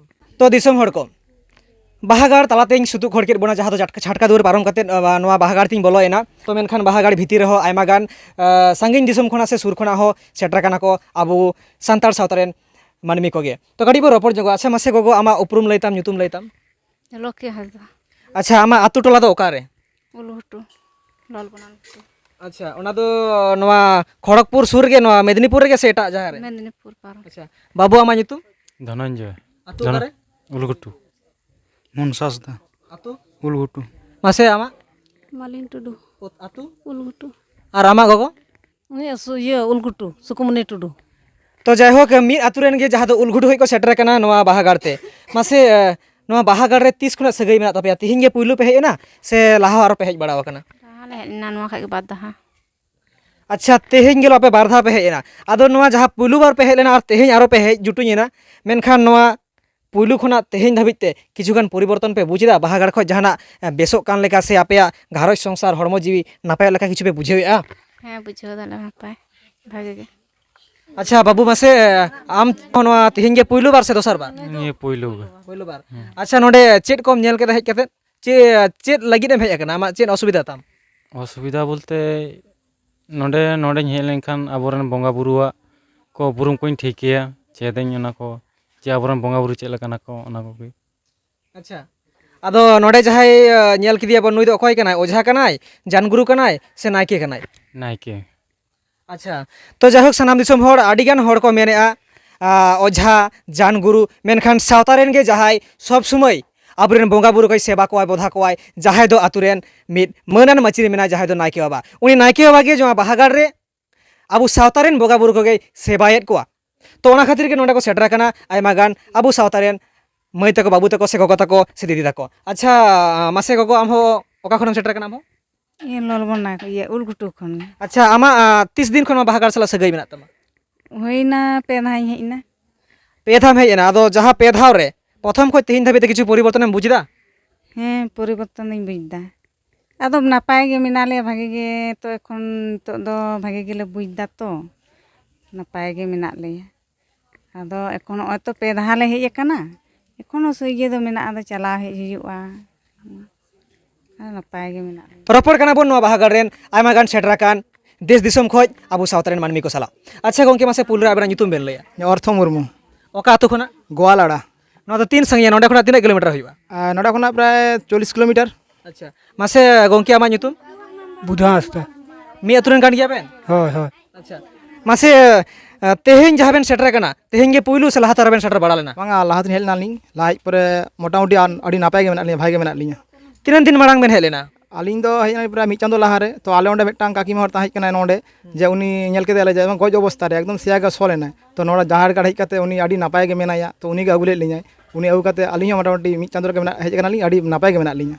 ᱛᱚ ᱫᱤᱥᱚᱢ ᱦᱚᱲ ᱠᱚ, ᱵᱟᱦᱟ ᱜᱟᱲ ᱛᱟᱞᱟᱛᱮᱧ ᱥᱩᱛᱩᱜ ᱠᱷᱚᱲ ᱠᱮᱫ ᱵᱚᱱᱟ, ᱡᱟᱦᱟᱸ ᱫᱚ ᱪᱷᱟᱴᱠᱟ, ᱪᱷᱟᱴᱠᱟ ᱫᱩᱣᱟᱹᱨ ᱯᱟᱨᱚᱢ ᱠᱟᱛᱮᱫ, ᱟ, ᱱᱚᱣᱟ ᱵᱟᱦᱟ ᱜᱟᱲ ᱛᱤᱧ ᱵᱚᱞᱚᱭᱮᱱᱟ᱾ ᱛᱚ ᱢᱮᱱᱠᱷᱟᱱ ᱵᱟᱦᱟ ᱜᱟᱲ ᱵᱷᱤᱛᱤᱨ ᱨᱮᱦᱚᱸ ᱟᱭᱢᱟ ᱜᱟᱱ, ᱟ, ᱥᱟᱺᱜᱤᱧ ᱫᱤᱥᱚᱢ ᱠᱷᱚᱱᱟᱜ ᱥᱮ ᱥᱩᱨ ᱠᱷᱚᱱᱟᱜ ᱦᱚᱸ ᱥᱮᱴᱮᱨ ᱟᱠᱟᱱᱟ ᱠᱚ ᱟᱵᱚ ᱥᱟᱱᱛᱟᱲ ᱥᱟᱶᱛᱟ ᱨᱮᱱ ᱢᱟᱹᱱᱢᱤ ᱠᱚᱜᱮ᱾ ᱛᱚ ᱠᱟᱹᱴᱤᱡ ᱵᱚ ᱨᱚᱯᱚᱲ ᱧᱚᱜᱚᱜᱼᱟ᱾ ᱟᱪᱪᱷᱟ, ᱢᱟᱥᱮ ᱜᱚᱜᱚ, ᱟᱢᱟᱜ ᱩᱯᱨᱩᱢ ᱞᱟᱹᱭ ᱛᱟᱢ, ᱧᱩᱛᱩᱢ ᱞᱟᱹᱭ ᱛᱟᱢ? ᱞᱚᱠᱠᱷᱤ ᱦᱟᱸᱥᱫᱟ᱾ ᱟᱪᱪᱷᱟ, ᱟᱢᱟᱜ ᱟᱛᱳ ᱴᱚᱞᱟ ᱫᱚ ᱚᱠᱟᱨᱮ? ᱩᱞᱜᱷᱩᱴᱩ, ᱞᱟᱞᱜᱚᱱᱟ ᱩᱞᱜᱷᱩᱴᱩ᱾ ᱟᱪᱪᱷᱟ, ᱚᱱᱟ ᱫᱚ ᱱᱚᱣᱟ ᱠᱷᱚᱲᱚᱜᱽᱯᱩᱨ ᱥᱩᱨ ᱨᱮᱜᱮ, ᱱᱚᱣᱟ ᱢᱮᱫᱽᱱᱤᱯᱩᱨ ᱨᱮᱜᱮ ᱥᱮ ᱮᱴᱟᱜ ᱡᱟᱦᱟᱸ ᱨᱮ? ᱢᱮᱫᱽᱱᱤᱯᱩᱨ ᱯᱟᱨᱚᱢ᱾ ᱟᱪᱪᱷᱟ, ᱵᱟᱹᱵᱩ, ᱟᱢᱟᱜ ᱧᱩᱛᱩᱢ? ᱫᱷᱚᱱᱚᱱᱡᱚᱭ᱾ ᱟᱛᱳ ᱫᱷᱚᱱ-, ᱚᱠᱟᱨᱮ? ᱩᱞᱜᱷᱩᱴᱩ᱾ ᱢᱚᱱᱥᱟ ᱦᱟᱸᱥᱫᱟ᱾ ᱟᱛᱳ? ᱩᱞᱜᱷᱩᱴᱩ᱾ ᱢᱟᱥᱮ ᱟᱢᱟᱜ? ᱢᱟᱞᱤᱱ ᱴᱩᱰᱩ᱾ ᱚ, ᱟᱛᱳ? ᱩᱞᱜᱷᱩᱴᱩ᱾ ᱟᱨ ᱟᱢᱟᱜ ᱜᱚᱜᱚ? ᱩᱱᱤ ᱥᱩ-, ᱤᱭᱟᱹ, ᱩᱞᱜᱷᱩᱴᱩ, ᱥᱩᱠᱩᱢᱚᱱᱤ ᱴᱩᱰᱩ᱾ ᱛᱚ ᱡᱟᱭᱦᱳᱠ, ᱢᱤᱫ ᱟᱛᱳ ᱨᱮᱱ ᱜᱮ ᱡᱟᱦᱟᱸ ᱫᱚ ᱩᱞᱜᱷᱩᱴᱩ ᱠᱷᱚᱱ ᱠᱚ ᱥᱮᱴᱮᱨ ᱟᱠᱟᱱᱟ ᱱᱚᱣᱟ ᱵᱟᱦᱟ ᱜᱟᱲ ᱛᱮ᱾ ᱢᱟᱥᱮ, ᱮ, ᱱᱚᱣᱟ ᱵᱟᱦᱟ ᱜᱟᱲ ᱨᱮ ᱛᱤᱥ ᱠᱷᱚᱱᱟᱜ ᱥᱟᱹᱜᱟᱹᱭ ᱢᱮᱱᱟᱜ ᱛᱟᱯᱮᱭᱟ? ᱛᱤᱦᱤᱧ ᱜᱮ ᱯᱩᱭᱞᱩ ᱯᱮ ᱦᱮᱡ ᱮᱱᱟ ᱥᱮ ᱞᱟᱦᱟ ᱟᱨᱚ ᱯᱮ ᱦᱮᱡ ᱵᱟᱲᱟ ᱟᱠᱟᱱᱟ? ᱞᱟᱦᱟ ᱞᱮ ᱦᱮᱡ ᱞᱮᱱᱟ, ᱱᱚᱣᱟ ᱠᱷᱟᱡ ᱜᱮ ᱵᱟᱨ ᱫᱷᱟᱣ᱾ ᱟᱪᱪᱷᱟ, ᱛᱮᱦᱮᱧ ᱜᱮ ᱟᱯᱮ ᱵᱟᱨ ᱫᱷᱟᱣ ᱯᱮ ᱦᱮᱡ ᱮᱱᱟ᱾ ᱟᱫᱚ ᱱᱚᱣᱟ ᱡᱟᱦᱟᱸ ᱯᱩᱭᱞᱩ ᱵᱟᱨ ᱯᱮ ᱦᱮᱡ ᱞᱮᱱᱟ ᱟᱨ ᱛᱮᱦᱮᱧ ᱟᱨᱚ ᱯᱮ ᱦᱮᱡ ᱡᱩᱴᱩᱧ ᱮᱱᱟ, ᱢᱮᱱᱠᱷᱟᱱ ᱱᱚᱣᱟ ᱯᱩᱭᱞᱩ ᱠᱷᱚᱱᱟᱜ ᱛᱮᱦᱮᱧ ᱫᱷᱟᱹᱵᱤᱡ ᱛᱮ ᱠᱤᱪᱷᱩ ᱜᱟᱱ ᱯᱚᱨᱤᱵᱚᱨᱛᱚᱱ ᱯᱮ ᱵᱩᱡᱽ ᱮᱫᱟ? ᱵᱟᱦᱟ ᱜᱟᱲ ᱠᱷᱚᱱ ᱡᱟᱦᱟᱱᱟᱜ, ᱮ, ᱵᱮᱥᱚᱜ ᱠᱟᱱ ᱞᱮᱠᱟ ᱥᱮ ᱟᱯᱮᱭᱟᱜ ᱜᱷᱟᱨᱚᱸᱡᱽ ᱥᱚᱝᱥᱟᱨ, ᱦᱚᱲᱢᱚ ᱡᱤᱣᱤ ᱱᱟᱯᱟᱭᱚᱜ ᱞᱮᱠᱟ ᱠᱤᱪᱷᱩ ᱯᱮ ᱵᱩᱡᱷᱟᱹᱣᱮᱫᱼᱟ? ᱦᱮᱸ, ᱵᱩᱡᱷᱟᱹᱣ ᱫᱟᱞᱮ ᱱᱟᱯᱟᱭ, ᱵᱷᱟᱜᱮ ᱜᱮ᱾ ᱟᱪᱪᱷᱟ ᱵᱟᱹᱵᱩ, ᱢᱟᱥᱮ, ᱟᱢ ᱱᱚᱣᱟ ᱛᱮᱦᱮᱧ ᱜᱮ ᱯᱩᱭᱞᱩ ᱵᱟᱨ ᱥᱮ ᱫᱚᱥᱟᱨ ᱵᱟᱨ? ᱱᱤᱭᱟᱹ ᱯᱩᱭᱞᱩ ᱜᱮ᱾ ᱯᱩᱭᱞᱩ ᱵᱟᱨ᱾ ᱦᱮᱸ᱾ ᱟᱪᱪᱷᱟ, ᱱᱚᱰᱮ ᱪᱮᱫ ᱠᱚᱢ ᱧᱮᱞ ᱠᱮᱫᱟ ᱦᱮᱡ ᱠᱟᱛᱮ? ᱪᱮᱫ, ᱪᱮᱫ ᱞᱟᱹᱜᱤᱫ ᱮᱢ ᱦᱮᱡ ᱟᱠᱟᱱᱟ? ᱟᱢᱟᱜ ᱪᱮᱫ ᱚᱥᱩᱵᱤᱫᱷᱟ ᱛᱟᱢ? ᱚᱥᱩᱵᱤᱫᱷᱟ ᱵᱚᱞᱛᱮ ᱱᱚᱰᱮ, ᱱᱚᱰᱮᱧ ᱦᱮᱡ ᱞᱮᱱᱠᱷᱟᱱ ᱟᱵᱚᱨᱮᱱ ᱵᱚᱸᱜᱟ ᱵᱩᱨᱩᱣᱟᱜ ᱠᱚ ᱩᱯᱨᱩᱢ ᱠᱚᱧ ᱴᱷᱤᱠᱟᱹᱭᱟ, ᱪᱮᱫᱟᱹᱧ ᱚᱱᱟ ᱠᱚ, ᱡᱮ ᱟᱵᱚᱨᱮᱱ ᱵᱚᱸᱜᱟ ᱵᱩᱨᱩ ᱪᱮᱫ ᱞᱮᱠᱟᱱᱟ ᱠᱚ, ᱚᱱᱟ ᱠᱚᱜᱮ᱾ ᱟᱪᱪᱷᱟ, ᱟᱫᱚ ᱱᱚᱰᱮ ᱡᱟᱦᱟᱸᱭ, ᱟ, ᱧᱮᱞ ᱠᱮᱫᱮᱭᱟ ᱵᱚᱱ, ᱱᱩᱭ ᱫᱚ ᱚᱠᱚᱭ ᱠᱟᱱᱟᱭ? ᱚᱡᱷᱟ ᱠᱟᱱᱟᱭ, ᱡᱟᱱ ᱜᱩᱨᱩ ᱠᱟᱱᱟᱭ ᱥᱮ ᱱᱟᱭᱠᱮ ᱠᱟᱱᱟᱭ? ᱱᱟᱭᱠᱮ᱾ ᱟᱪᱪᱷᱟ, ᱛᱚ ᱡᱟᱭᱦᱳᱠ, ᱥᱟᱱᱟᱢ ᱫᱤᱥᱚᱢ ᱦᱚᱲ, ᱟᱹᱰᱤᱜᱟᱱ ᱦᱚᱲ ᱠᱚ ᱢᱮᱱᱮᱫᱼᱟ, ᱟ, ᱚᱡᱷᱟ, ᱡᱟᱱ ᱜᱩᱨᱩ, ᱢᱮᱱᱠᱷᱟᱱ ᱥᱟᱶᱛᱟ ᱨᱮᱱ ᱜᱮ ᱡᱟᱦᱟᱸᱭ ᱥᱚᱵᱽ ᱥᱚᱢᱚᱭ ᱟᱵᱚᱨᱮᱱ ᱵᱚᱸᱜᱟ ᱵᱩᱨᱩ ᱠᱚᱭ ᱥᱮᱵᱟ ᱠᱚᱣᱟᱭ, ᱵᱚᱫᱷᱟ ᱠᱚᱣᱟᱭ, ᱡᱟᱦᱟᱸᱭ ᱫᱚ ᱟᱛᱳ ᱨᱮᱱ ᱢᱤᱫ ᱢᱟᱹᱱᱟᱱ ᱢᱟᱹᱪᱤ ᱨᱮ ᱢᱮᱱᱟᱭ, ᱡᱟᱦᱟᱸᱭ ᱫᱚ ᱱᱟᱭᱠᱮ ᱵᱟᱵᱟ, ᱩᱱᱤ ᱱᱟᱭᱠᱮ ᱵᱟᱵᱟ ᱜᱮ ᱱᱚᱣᱟ ᱵᱟᱦᱟ ᱜᱟᱲ ᱨᱮ ᱟᱵᱚ ᱥᱟᱶᱛᱟ ᱨᱮᱱ ᱵᱚᱸᱜᱟ ᱵᱩᱨᱩ ᱠᱚᱜᱮᱭ ᱥᱮᱵᱟᱭᱮᱫ ᱠᱚᱣᱟ᱾ ᱛᱚ ᱚᱱᱟ ᱠᱷᱟᱹᱛᱤᱨ ᱜᱮ ᱱᱚᱰᱮ ᱠᱚ ᱥᱮᱴᱮᱨ ᱟᱠᱟᱱᱟ ᱟᱭᱢᱟ ᱜᱟᱱ ᱟᱵᱚ ᱥᱟᱶᱛᱟ ᱨᱮᱱ ᱢᱟᱹᱭ ᱛᱟᱠᱚ, ᱵᱟᱹᱵᱩ ᱛᱟᱠᱚ ᱥᱮ ᱜᱚᱜᱚ ᱛᱟᱠᱚ ᱥᱮ ᱫᱤᱫᱤ ᱛᱟᱠᱚ᱾ ᱟᱪᱪᱷᱟ, ᱢᱟᱥᱮ ᱜᱚᱜᱚ, ᱟᱢ ᱦᱚᱸ ᱚᱠᱟ ᱠᱷᱚᱱᱮᱢ ᱥᱮᱴᱮᱨ ᱟᱠᱟᱱᱟ ᱟᱢ ᱦᱚᱸ? ᱤᱭᱟᱹ ᱞᱚᱞᱵᱚᱱᱟ, ᱤᱭᱟᱹ ᱩᱞᱜᱷᱩᱴᱩ ᱠᱷᱚᱱ᱾ ᱟᱪᱪᱷᱟ, ᱟᱢᱟᱜ, ᱟ, ᱛᱤᱥ ᱫᱤᱱ ᱠᱷᱚᱱ ᱱᱚᱣᱟ ᱵᱟᱦᱟ ᱜᱟᱲ ᱥᱟᱞᱟᱜ ᱥᱟᱹᱜᱟᱹᱭ ᱢᱮᱱᱟᱜ ᱛᱟᱢᱟ? ᱦᱩᱭᱱᱟ ᱯᱮ ᱫᱷᱟᱣ ᱤᱧ ᱦᱮᱡ ᱮᱱᱟ᱾ ᱯᱮ ᱫᱷᱟᱣ ᱮᱢ ᱦᱮᱡ ᱮᱱᱟ, ᱟᱫᱚ ᱡᱟᱦᱟᱸ ᱯᱮ ᱫᱷᱟᱣ ᱨᱮ ᱯᱨᱚᱛᱷᱚᱢ ᱠᱷᱚᱱ ᱛᱮᱦᱮᱧ ᱫᱷᱟᱹᱵᱤᱡ ᱛᱮ ᱠᱤᱪᱷᱩ ᱯᱚᱨᱤᱵᱚᱨᱛᱚᱱ ᱮᱢ ᱵᱩᱡ ᱮᱫᱟ? ᱦᱮᱸ, ᱯᱚᱨᱤᱵᱚᱨᱛᱚᱱ ᱫᱚᱧ ᱵᱩᱡ ᱮᱫᱟ᱾ ᱟᱫᱚ ᱱᱟᱯᱟᱭ ᱜᱮ ᱢᱮᱱᱟᱜ ᱞᱮᱭᱟ, ᱵᱷᱟᱜᱮ ᱜᱮ᱾ ᱛᱚ ᱮᱠᱷᱚᱱ ᱱᱤᱛᱚᱜ ᱫᱚ ᱵᱷᱟᱜᱮ ᱜᱮᱞᱮ ᱵᱩᱡ ᱮᱫᱟ, ᱛᱚ ᱱᱟᱯᱟᱭ ᱜᱮ ᱢᱮᱱᱟᱜ ᱞᱮᱭᱟ᱾ ᱟᱫᱚ ᱮᱠᱷᱚᱱ ᱱᱚᱜᱼᱚᱭ ᱛᱚ ᱯᱮ ᱫᱷᱟᱣ ᱞᱮ ᱦᱮᱡ ᱟᱠᱟᱱᱟ, ᱮᱠᱷᱚᱱᱳ ᱥᱚᱡᱷᱮ ᱫᱚ ᱢᱮᱱᱟᱜᱼᱟ, ᱟᱫᱚ ᱪᱟᱞᱟᱣ ᱦᱮᱡ ᱦᱩᱭᱩᱜᱼᱟ᱾ ᱟᱨ ᱱᱟᱯᱟᱭ ᱜᱮ ᱢᱮᱱᱟᱜ ᱞᱮᱭᱟ᱾ ᱨᱚᱯᱚᱲ ᱠᱟᱱᱟ ᱵᱚᱱ ᱱᱚᱣᱟ ᱵᱟᱦᱟᱜᱟᱲ ᱨᱮᱱ ᱟᱭᱢᱟ ᱜᱟᱱ ᱥᱮᱴᱮᱨ ᱟᱠᱟᱱ ᱫᱮᱥ ᱫᱤᱥᱚᱢ ᱠᱷᱚᱱ ᱟᱵᱚ ᱥᱟᱶᱛᱟ ᱨᱮᱱ ᱢᱟᱹᱱᱢᱤ ᱠᱚ ᱥᱟᱞᱟᱜ᱾ ᱟᱪᱪᱷᱟ ᱜᱚᱢᱠᱮ, ᱢᱟᱥᱮ ᱯᱩᱭᱞᱩ ᱨᱮ ᱟᱵᱮᱱᱟᱜ ᱧᱩᱛᱩᱢ ᱵᱮᱱ ᱞᱟᱹᱭᱟ? ᱚᱨᱛᱷᱚ ᱢᱩᱨᱢᱩ᱾ ᱚᱠᱟ ᱟᱹᱛᱩ ᱠᱷᱚᱱᱟᱜ? ᱜᱳᱣᱟᱞᱟᱲᱟ᱾ ᱱᱚᱣᱟ ᱫᱚ ᱛᱤᱱ ᱥᱟᱺᱜᱤᱧᱟ? ᱱᱚᱸᱰᱮ ᱠᱷᱚᱱᱟᱜ ᱛᱤᱱᱟᱹᱜ ᱠᱤᱞᱳᱢᱤᱴᱟᱨ ᱦᱩᱭᱩᱜᱼᱟ? ᱟᱨ ᱱᱚᱸᱰᱮ ᱠᱷᱚᱱᱟᱜ ᱯᱨᱟᱭ ᱪᱚᱞᱞᱤᱥ ᱠᱤᱞᱳᱢᱤᱴᱟᱨ᱾ ᱟᱪᱪᱷᱟ, ᱢᱟᱥᱮ ᱜᱚᱢᱠᱮ, ᱟᱢᱟᱜ ᱧᱩᱛᱩᱢ? ᱵᱩᱫᱷᱟ ᱦᱟᱸᱥᱫᱟ᱾ ᱢᱤᱫ ᱟᱹᱛᱩ ᱨᱮᱱ ᱠᱟᱱ ᱜᱮᱭᱟ ᱵᱮᱱ? ᱦᱳᱭ, ᱦᱳᱭ᱾ ᱟᱪᱪᱷᱟ, ᱢᱟᱥᱮ, ᱟᱸ, ᱛᱮᱦᱮᱧ ᱡᱟᱦᱟᱸ ᱵᱮᱱ ᱥᱮᱴᱮᱨ ᱟᱠᱟᱱᱟ, ᱛᱮᱦᱮᱧ ᱜᱮ ᱯᱩᱭᱞᱩ ᱥᱮ ᱞᱟᱦᱟ ᱛᱮ ᱟᱨᱚ ᱵᱮᱱ ᱥᱮᱴᱮᱨ ᱵᱟᱲᱟ ᱞᱮᱱᱟ? ᱵᱟᱝᱟ, ᱞᱟᱦᱟ ᱛᱮᱧ ᱦᱮᱡ ᱞᱮᱱᱟ ᱞᱤᱧ, ᱞᱟᱦᱟ ᱦᱮᱡ ᱯᱚᱨᱮ ᱢᱚᱴᱟᱢᱩᱴᱤ ᱟᱱ-, ᱟᱹᱰᱤ ᱱᱟᱯᱟᱭ ᱜᱮ ᱢᱮᱱᱟᱜ ᱞᱤᱧᱟ, ᱵᱷᱟᱜᱮ ᱜᱮ ᱢᱮᱱᱟᱜ ᱞᱤᱧᱟ᱾ ᱛᱤᱱᱟᱹᱜ ᱫᱤᱱ ᱢᱟᱲᱟᱝ ᱵᱮᱱ ᱦᱮᱡ ᱞᱮᱱᱟ? ᱟᱹᱞᱤᱧ ᱫᱚ ᱦᱮᱡ ᱮᱱᱟᱞᱤᱧ ᱯᱨᱟᱭ ᱢᱤᱫ ᱪᱟᱸᱫᱳ ᱞᱟᱦᱟ ᱨᱮ᱾ ᱛᱚ ᱟᱞᱮ ᱚᱸᱰᱮ ᱢᱤᱫᱴᱟᱝ ᱠᱟᱠᱤ ᱢᱟ ᱦᱚᱲ ᱛᱟᱦᱮᱸ ᱠᱟᱱᱟᱭ ᱱᱚᱸᱰᱮ, ᱦᱩᱸ᱾ ᱡᱮ ᱩᱱᱤ ᱧᱮᱞ ᱠᱮᱫᱮᱭᱟᱞᱮ ᱡᱮ ᱜᱚᱡ ᱚᱵᱚᱥᱛᱟ ᱨᱮ ᱮᱠᱫᱚᱢ ᱥᱮᱭᱟ ᱜᱮ ᱥᱚ ᱞᱮᱱᱟᱭ᱾ ᱛᱚ ᱱᱚᱰᱮ ᱡᱟᱦᱮᱨ ᱜᱟᱲ ᱦᱮᱡ ᱠᱟᱛᱮ ᱩᱱᱤ ᱟᱹᱰᱤ ᱱᱟᱯᱟᱭ ᱜᱮ ᱢᱮᱱᱟᱭᱟ, ᱛᱚ ᱩᱱᱤ ᱜᱮ ᱟᱹᱜᱩ ᱞᱮᱫ ᱞᱤᱧᱟᱭ᱾ ᱩᱱᱤ ᱟᱹᱜᱩ ᱠᱟᱛᱮ ᱟᱹᱞᱤᱧ ᱦᱚᱸ ᱢᱚᱴᱟᱢᱩᱴᱤ ᱢᱤᱫ ᱪᱟᱸᱫᱳ ᱞᱮᱠᱟ ᱢᱮᱱᱟᱜ, ᱦᱮᱡ ᱠᱟᱱᱟᱞᱤᱧ, ᱟᱹᱰᱤ ᱱᱟᱯᱟᱭ ᱜᱮ ᱢᱮᱱᱟᱜ ᱞᱤᱧᱟ᱾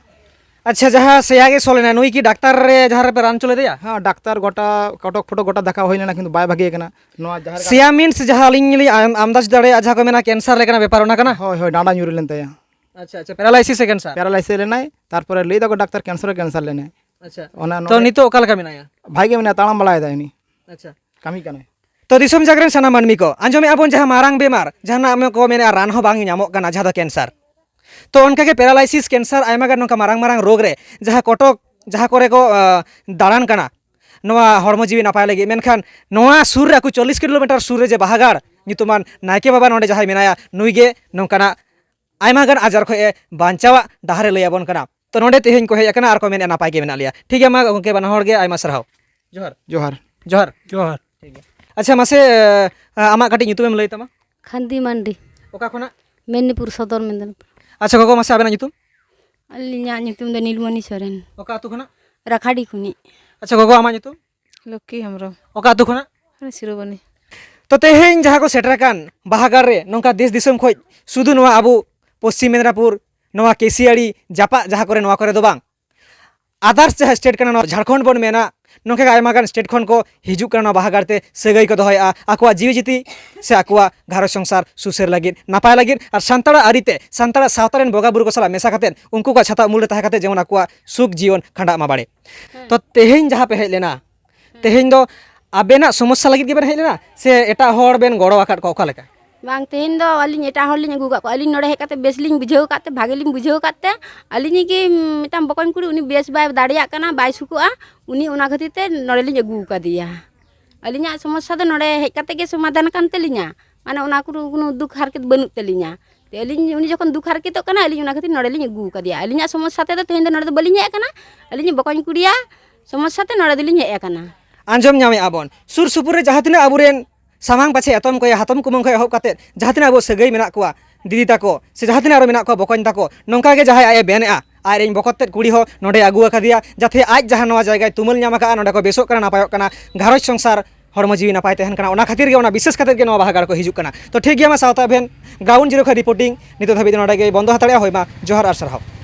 ᱟᱪᱪᱷᱟ, ᱡᱟᱦᱟᱸ ᱥᱮᱭᱟ ᱜᱮ ᱥᱚ ᱞᱮᱱᱟ, ᱱᱩᱭ ᱠᱤ ᱰᱟᱠᱛᱟᱨ ᱨᱮ ᱡᱟᱦᱟᱸ ᱨᱮᱯᱮ ᱨᱟᱱ ᱦᱚᱪᱚ ᱞᱮᱫᱮᱭᱟ? ᱦᱮᱸ, ᱰᱟᱠᱛᱟᱨ ᱜᱚᱴᱟ ᱠᱚᱴᱚᱠ ᱯᱷᱚᱴᱚᱠ ᱜᱚᱴᱟ ᱫᱮᱠᱷᱟᱣ ᱦᱩᱭ ᱞᱮᱱᱟ, ᱠᱤᱱᱛᱩ ᱵᱟᱭ ᱵᱷᱟᱜᱮ ᱠᱟᱱᱟ᱾ ᱱᱚᱣᱟ ᱡᱟᱦᱮᱨ ᱜᱟᱲ ᱥᱮᱭᱟ means ᱡᱟᱦᱟᱸ ᱟᱹᱞᱤᱧ ᱞᱤᱧ ᱟᱢ-, ᱟᱢᱫᱟᱡᱽ ᱫᱟᱲᱮᱭᱟᱜᱼᱟ, ᱡᱟᱦᱟᱸ ᱠᱚ ᱢᱮᱱᱟ cancer ᱞᱮᱠᱟᱱᱟᱜ ᱵᱮᱯᱟᱨ, ᱚᱱᱟ ᱠᱟᱱᱟ? ᱦᱳᱭ, ᱦᱳᱭ, ᱰᱟᱸᱰᱟ ᱧᱩᱨᱩ ᱞᱮᱱ ᱛᱟᱭᱟ᱾ ᱟᱪᱪᱷᱟ, ᱟᱪᱪᱷᱟ, paralysis ᱮ cancer? Paralysis ᱞᱮᱱᱟᱭ, ᱛᱟᱨᱯᱚᱨᱮ ᱞᱟᱹᱭ ᱫᱟᱠᱚ ᱰᱟᱠᱛᱟᱨ cancer ᱮ cancer ᱞᱮᱱᱟᱭ᱾ ᱟᱪᱪᱷᱟ, ᱚᱱᱟ ᱛᱚ ᱱᱚᱰᱮ ᱱᱤᱛᱚᱜ ᱚᱠᱟ ᱞᱮᱠᱟ ᱢᱮᱱᱟᱭᱟ? ᱵᱷᱟᱜᱮ ᱜᱮ ᱢᱮᱱᱟᱭᱟ, ᱛᱟᱲᱟᱢ ᱵᱟᱲᱟᱭᱮᱫᱟᱭ ᱩᱱᱤ᱾ ᱟᱪᱪᱷᱟ᱾ ᱠᱟᱹᱢᱤ ᱠᱟᱱᱟᱭ᱾ ᱛᱚ ᱫᱤᱥᱚᱢ ᱡᱟᱜᱽᱨᱮᱱ ᱥᱟᱱᱟᱢ ᱢᱟᱹᱱᱢᱤ ᱠᱚ, ᱟᱸᱡᱚᱢᱮᱫᱼᱟ ᱵᱚᱱ ᱡᱟᱦᱟᱸ ᱢᱟᱨᱟᱝ ᱵᱮᱢᱟᱨ, ᱡᱟᱦᱟᱱᱟᱜ ᱠᱚ ᱢᱮᱱᱮᱫᱼᱟ ᱨᱟᱱ ᱦᱚᱸ ᱵᱟᱝ ᱧᱟᱢᱚᱜ ᱠᱟᱱᱟ, ᱡᱟᱦᱟᱸ ᱫᱚ cancer᱾ ᱛᱚ ᱚᱱᱠᱟᱜᱮ paralysis, cancer, ᱟᱭᱢᱟ ᱜᱟᱱ ᱱᱚᱝᱠᱟ ᱢᱟᱨᱟᱝ ᱢᱟᱨᱟᱝ ᱨᱳᱜᱽ ᱨᱮ ᱡᱟᱦᱟᱸ ᱠᱚᱴᱚᱠ, ᱡᱟᱦᱟᱸ ᱠᱚᱨᱮ ᱠᱚ, ᱟᱸ, ᱫᱟᱬᱟᱱ ᱠᱟᱱᱟ ᱱᱚᱣᱟ ᱦᱚᱲᱢᱚ ᱡᱤᱣᱤ ᱱᱟᱯᱟᱭ ᱞᱟᱹᱜᱤᱫ, ᱢᱮᱱᱠᱷᱟᱱ ᱱᱚᱣᱟ ᱥᱩᱨ ᱨᱮ, ᱟᱠᱚ ᱪᱚᱞᱞᱤᱥ ᱠᱤᱞᱳᱢᱤᱴᱟᱨ ᱥᱩᱨ ᱨᱮ ᱡᱮ ᱵᱟᱦᱟᱜᱟᱲ ᱧᱩᱛᱩᱢᱟᱱ ᱱᱟᱭᱠᱮ ᱵᱟᱵᱟ ᱱᱚᱰᱮ ᱡᱟᱦᱟᱸᱭ ᱢᱮᱱᱟᱭᱟ, ᱱᱩᱭ ᱜᱮ ᱱᱚᱝᱠᱟᱱᱟᱜ ᱟᱭᱢᱟ ᱜᱟᱱ ᱟᱡᱟᱨ ᱠᱷᱚᱱ ᱮ ᱵᱟᱧᱪᱟᱣᱟᱜ ᱰᱟᱦᱟᱨ ᱮ ᱞᱟᱹᱭ ᱟᱵᱚᱱ ᱠᱟᱱᱟ᱾ ᱛᱚ ᱱᱚᱰᱮ ᱛᱮᱦᱮᱧ ᱠᱚ ᱦᱮᱡ ᱟᱠᱟᱱᱟ ᱟᱨ ᱠᱚ ᱢᱮᱱᱮᱫᱼᱟ ᱱᱟᱯᱟᱭ ᱜᱮ ᱢᱮᱱᱟᱜ ᱞᱮᱭᱟ᱾ ᱴᱷᱤᱠ ᱜᱮᱭᱟ, ᱢᱟ ᱜᱚᱢᱠᱮ, ᱵᱟᱱᱟ ᱦᱚᱲ ᱜᱮ ᱟᱭᱢᱟ ᱥᱟᱨᱦᱟᱣ᱾ ᱡᱚᱦᱟᱨ᱾ ᱡᱚᱦᱟᱨ᱾ ᱡᱚᱦᱟᱨ᱾ ᱡᱚᱦᱟᱨ᱾ ᱴᱷᱤᱠ ᱜᱮᱭᱟ᱾ ᱟᱪᱪᱷᱟ, ᱢᱟᱥᱮ, ᱟᱢᱟᱜ ᱠᱟᱹᱴᱤᱡ ᱧᱩᱛᱩᱢᱮᱢ ᱞᱟᱹᱭ ᱛᱟᱢᱟ? ᱠᱷᱟᱱᱫᱤ ᱢᱟᱱᱰᱤ᱾ ᱚᱠᱟ ᱠᱷᱚᱱᱟᱜ? ᱢᱮᱫᱽᱱᱤᱯᱩᱨ ᱥᱚᱫᱚᱨ, ᱢᱮᱫᱽᱱᱤᱯᱩᱨ᱾ ᱟᱪᱪᱷᱟ ᱜᱚᱜᱚ, ᱢᱟᱥᱮ ᱟᱵᱮᱱᱟᱜ ᱧᱩᱛᱩᱢ? ᱟᱹᱞᱤᱧᱟᱜ ᱧᱩᱛᱩᱢ ᱫᱚ ᱱᱤᱞᱢᱚᱱᱤ ᱥᱚᱨᱮᱱ᱾ ᱚᱠᱟ ᱟᱹᱛᱩ ᱠᱷᱚᱱᱟᱜ? ᱨᱟᱠᱷᱟᱰᱤ ᱠᱷᱚᱱᱤᱡ᱾ ᱟᱪᱪᱷᱟ ᱜᱚᱜᱚ, ᱟᱢᱟᱜ ᱧᱩᱛᱩᱢ? ᱞᱚᱠᱠᱷᱤ ᱦᱮᱢᱵᱨᱚᱢ᱾ ᱚᱠᱟ ᱟᱹᱛᱩ ᱠᱷᱚᱱᱟᱜ? ᱥᱤᱨᱳᱢᱚᱱᱤ᱾ ᱛᱚ ᱛᱮᱦᱮᱧ ᱡᱟᱦᱟᱸ ᱠᱚ ᱥᱮᱴᱮᱨ ᱟᱠᱟᱱ ᱵᱟᱦᱟᱜᱟᱲ ᱨᱮ, ᱱᱚᱝᱠᱟ ᱫᱮᱥ ᱫᱤᱥᱚᱢ ᱠᱷᱚᱱ, ᱥᱩᱫᱷᱩ ᱱᱚᱣᱟ ᱟᱵᱚ ᱯᱚᱥᱪᱤᱢ ᱢᱮᱫᱽᱱᱟᱯᱩᱨ, ᱱᱚᱣᱟ ᱠᱮᱥᱤᱭᱟᱲᱤ ᱡᱟᱯᱟᱜ ᱡᱟᱦᱟᱸ ᱠᱚᱨᱮ, ᱱᱚᱣᱟ ᱠᱚᱨᱮ ᱫᱚ ᱵᱟᱝ, others ᱡᱟᱦᱟᱸ state ᱠᱟᱱᱟ, ᱱᱚᱣᱟ ᱡᱷᱟᱲᱠᱷᱚᱸᱰ ᱵᱚᱱ ᱢᱮᱱᱟ, ᱱᱚᱝᱠᱟ ᱜᱮ ᱟᱭᱢᱟ ᱜᱟᱱ state ᱠᱷᱚᱱ ᱠᱚ ᱦᱤᱡᱩᱜ ᱠᱟᱱᱟ ᱱᱚᱣᱟ ᱵᱟᱦᱟᱜᱟᱲ ᱛᱮ, ᱥᱟᱹᱜᱟᱹᱭ ᱠᱚ ᱫᱚᱦᱚᱭᱮᱫᱼᱟ ᱟᱠᱚᱣᱟᱜ ᱡᱤᱣᱤ ᱡᱟᱹᱛᱤ ᱥᱮ ᱟᱠᱚᱣᱟᱜ ᱜᱷᱟᱨᱚᱸᱡᱽ ᱥᱚᱝᱥᱟᱨ ᱥᱩᱥᱟᱹᱨ ᱞᱟᱹᱜᱤᱫ, ᱱᱟᱯᱟᱭ ᱞᱟᱹᱜᱤᱫ, ᱟᱨ ᱥᱟᱱᱛᱟᱲᱟᱜ ᱟᱹᱨᱤᱛᱮ, ᱥᱟᱱᱛᱟᱲᱟᱜ ᱥᱟᱶᱛᱟ ᱨᱮᱱ ᱵᱚᱸᱜᱟ ᱵᱩᱨᱩ ᱠᱚ ᱥᱟᱞᱟᱜ ᱢᱮᱥᱟ ᱠᱟᱛᱮᱫ, ᱩᱱᱠᱩ ᱠᱚᱣᱟᱜ ᱪᱷᱟᱛᱟ ᱩᱢᱩᱞ ᱨᱮ ᱛᱟᱦᱮᱸ ᱠᱟᱛᱮᱫ ᱡᱮᱢᱚᱱ ᱟᱠᱚᱣᱟᱜ ᱥᱩᱠ ᱡᱤᱭᱚᱱ ᱠᱷᱟᱸᱰᱟᱜ ᱢᱟ ᱵᱟᱲᱮ᱾ ᱦᱮᱸ᱾ ᱛᱚ ᱛᱮᱦᱮᱧ ᱡᱟᱦᱟᱸ ᱯᱮ ᱦᱮᱡ ᱞᱮᱱᱟ, ᱦᱮᱸ᱾ ᱛᱮᱦᱮᱧ ᱫᱚ ᱟᱵᱮᱱᱟᱜ ᱥᱚᱢᱚᱥᱥᱟ ᱞᱟᱹᱜᱤᱫ ᱜᱮᱵᱮᱱ ᱦᱮᱡ ᱞᱮᱱᱟ ᱥᱮ ᱮᱴᱟᱜ ᱦᱚᱲ ᱵᱮᱱ ᱜᱚᱲᱚ ᱟᱠᱟᱫ ᱠᱚᱣᱟ, ᱚᱠᱟ ᱞᱮᱠᱟ? ᱵᱟᱝ, ᱛᱮᱦᱮᱧ ᱫᱚ ᱟᱹᱞᱤᱧ ᱮᱴᱟᱜ ᱦᱚᱲ ᱞᱤᱧ ᱟᱹᱜᱩ ᱟᱠᱟᱫ ᱠᱚᱣᱟ᱾ ᱟᱹᱞᱤᱧ ᱱᱚᱰᱮ ᱦᱮᱡ ᱠᱟᱛᱮ ᱵᱮᱥ ᱞᱤᱧ ᱵᱩᱡᱷᱟᱹᱣ ᱟᱠᱟᱫ ᱛᱮ, ᱵᱷᱟᱜᱮ ᱞᱤᱧ ᱵᱩᱡᱷᱟᱹᱣ ᱟᱠᱟᱫ ᱛᱮ, ᱟᱹᱞᱤᱧ ᱜᱮ ᱢᱤᱫᱴᱟᱝ ᱵᱚᱠᱚᱧ ᱠᱩᱲᱤ, ᱩᱱᱤ ᱵᱮᱥ ᱵᱟᱭ ᱫᱟᱲᱮᱭᱟᱜ ᱠᱟᱱᱟ, ᱵᱟᱭ ᱥᱩᱠᱩᱜᱼᱟ, ᱩᱱᱤ ᱚᱱᱟ ᱠᱷᱟᱹᱛᱤᱨ ᱛᱮ ᱱᱚᱰᱮ ᱞᱤᱧ ᱟᱹᱜᱩ ᱟᱠᱟᱫᱮᱭᱟ᱾ ᱟᱹᱞᱤᱧᱟᱜ ᱥᱚᱢᱚᱥᱥᱟ ᱫᱚ ᱱᱚᱰᱮ ᱦᱮᱡ ᱠᱟᱛᱮ ᱜᱮ ᱥᱚᱢᱟᱫᱷᱟᱱ ᱟᱠᱟᱱ ᱛᱟᱹᱞᱤᱧᱟ, ᱢᱟᱱᱮ ᱚᱱᱟ ᱠᱚ ᱠᱳᱱᱳ ᱫᱩᱠ ᱦᱟᱨᱠᱮᱛ ᱵᱟᱹᱱᱩᱜ ᱛᱟᱹᱞᱤᱧᱟ᱾ ᱛᱮ ᱟᱹᱞᱤᱧ, ᱩᱱᱤ ᱡᱚᱠᱷᱚᱱ ᱫᱩᱠ ᱦᱟᱨᱠᱮᱛᱚᱜ ᱠᱟᱱᱟ, ᱟᱹᱞᱤᱧ ᱚᱱᱟ ᱠᱷᱟᱹᱛᱤᱨ ᱱᱚᱰᱮ ᱞᱤᱧ ᱟᱹᱜᱩ ᱟᱠᱟᱫᱮᱭᱟ᱾ ᱟᱹᱞᱤᱧᱟᱜ ᱥᱚᱢᱚᱥᱥᱟ ᱛᱮᱫᱚ ᱛᱮᱦᱮᱧ ᱫᱚ ᱱᱚᱰᱮ ᱫᱚ ᱵᱟᱹᱞᱤᱧ ᱦᱮᱡ ᱟᱠᱟᱱᱟ, ᱟᱹᱞᱤᱧ ᱵᱚᱠᱚᱧ ᱠᱩᱲᱤᱭᱟᱜ ᱥᱚᱢᱚᱥᱥᱟ ᱛᱮ ᱱᱚᱰᱮ ᱫᱚᱞᱤᱧ ᱦᱮᱡ ᱟᱠᱟᱱᱟ᱾ ᱟᱸᱡᱚᱢ ᱧᱟᱢᱮᱫᱼᱟ ᱵᱚᱱ, ᱥᱩᱨ ᱥᱩᱯᱩᱨ ᱨᱮ ᱡᱟᱦᱟᱸ ᱛᱤᱱᱟᱹᱜ ᱟᱵᱚᱨᱮᱱ ᱥᱟᱢᱟᱝ ᱯᱟᱪᱷᱮ ᱮᱛᱚᱢ ᱠᱚᱭᱟ, ᱦᱟᱛᱚᱢ ᱠᱩᱢᱟᱹᱝ ᱠᱷᱚᱱ ᱮᱦᱚᱵ ᱠᱟᱛᱮ ᱡᱟᱦᱟᱸ ᱛᱤᱱᱟᱹᱜ ᱟᱵᱚ ᱥᱟᱹᱜᱟᱹᱭ ᱢᱮᱱᱟᱜ ᱠᱚᱣᱟ, ᱫᱤᱫᱤ ᱛᱟᱠᱚ ᱥᱮ ᱡᱟᱦᱟᱸ ᱛᱤᱱᱟᱹᱜ ᱟᱨᱚ ᱢᱮᱱᱟᱜ ᱠᱚᱣᱟ ᱵᱚᱠᱚᱧ ᱛᱟᱠᱚ, ᱱᱚᱝᱠᱟ ᱜᱮ ᱡᱟᱦᱟᱸᱭ ᱟᱡ ᱮ ᱢᱮᱱᱮᱫᱼᱟ, ᱟᱡ ᱨᱮᱱ ᱵᱚᱠᱚᱛ ᱛᱮᱫ ᱠᱩᱲᱤ ᱦᱚᱸ ᱱᱚᱰᱮ ᱟᱹᱜᱩ ᱟᱠᱟᱫᱮᱭᱟ, ᱡᱟᱛᱮ ᱟᱡ ᱡᱟᱦᱟᱸ ᱱᱚᱣᱟ ᱡᱟᱭᱜᱟᱭ ᱛᱩᱢᱟᱹᱞ ᱧᱟᱢ ᱟᱠᱟᱫᱼᱟ, ᱱᱚᱰᱮ ᱠᱚ ᱵᱮᱥᱚᱜ ᱠᱟᱱᱟ, ᱱᱟᱯᱟᱭᱚᱜ ᱠᱟᱱᱟ, ᱜᱷᱟᱨᱚᱸᱡᱽ ᱥᱚᱝᱥᱟᱨ ᱦᱚᱲᱢᱚ ᱡᱤᱣᱤ ᱱᱟᱯᱟᱭ ᱛᱟᱦᱮᱱ ᱠᱟᱱᱟ, ᱚᱱᱟ ᱠᱷᱟᱹᱛᱤᱨ ᱜᱮ, ᱚᱱᱟ ᱵᱤᱥᱥᱟᱹᱥ ᱠᱷᱟᱹᱛᱤᱨ ᱜᱮ ᱱᱚᱣᱟ ᱵᱟᱦᱟ ᱜᱟᱲ ᱠᱚ ᱦᱤᱡᱩᱜ ᱠᱟᱱᱟ᱾ ᱛᱚ ᱴᱷᱤᱠ ᱜᱮᱭᱟ, ᱢᱟ ᱥᱟᱶᱛᱟ ᱮᱵᱷᱮᱱ ground zero ᱠᱷᱚᱱ reporting ᱱᱤᱛᱚᱜ ᱫᱷᱟᱹᱵᱤᱡ ᱫᱚ ᱱᱚᱰᱮ ᱜᱮ ᱵᱚᱱᱫᱚ ᱦᱟᱛᱟᱲᱮᱜᱼᱟ᱾ ᱦᱳᱭ ᱢᱟ, ᱡᱚᱦᱟᱨ ᱟᱨ ᱥᱟᱨᱦᱟᱣ᱾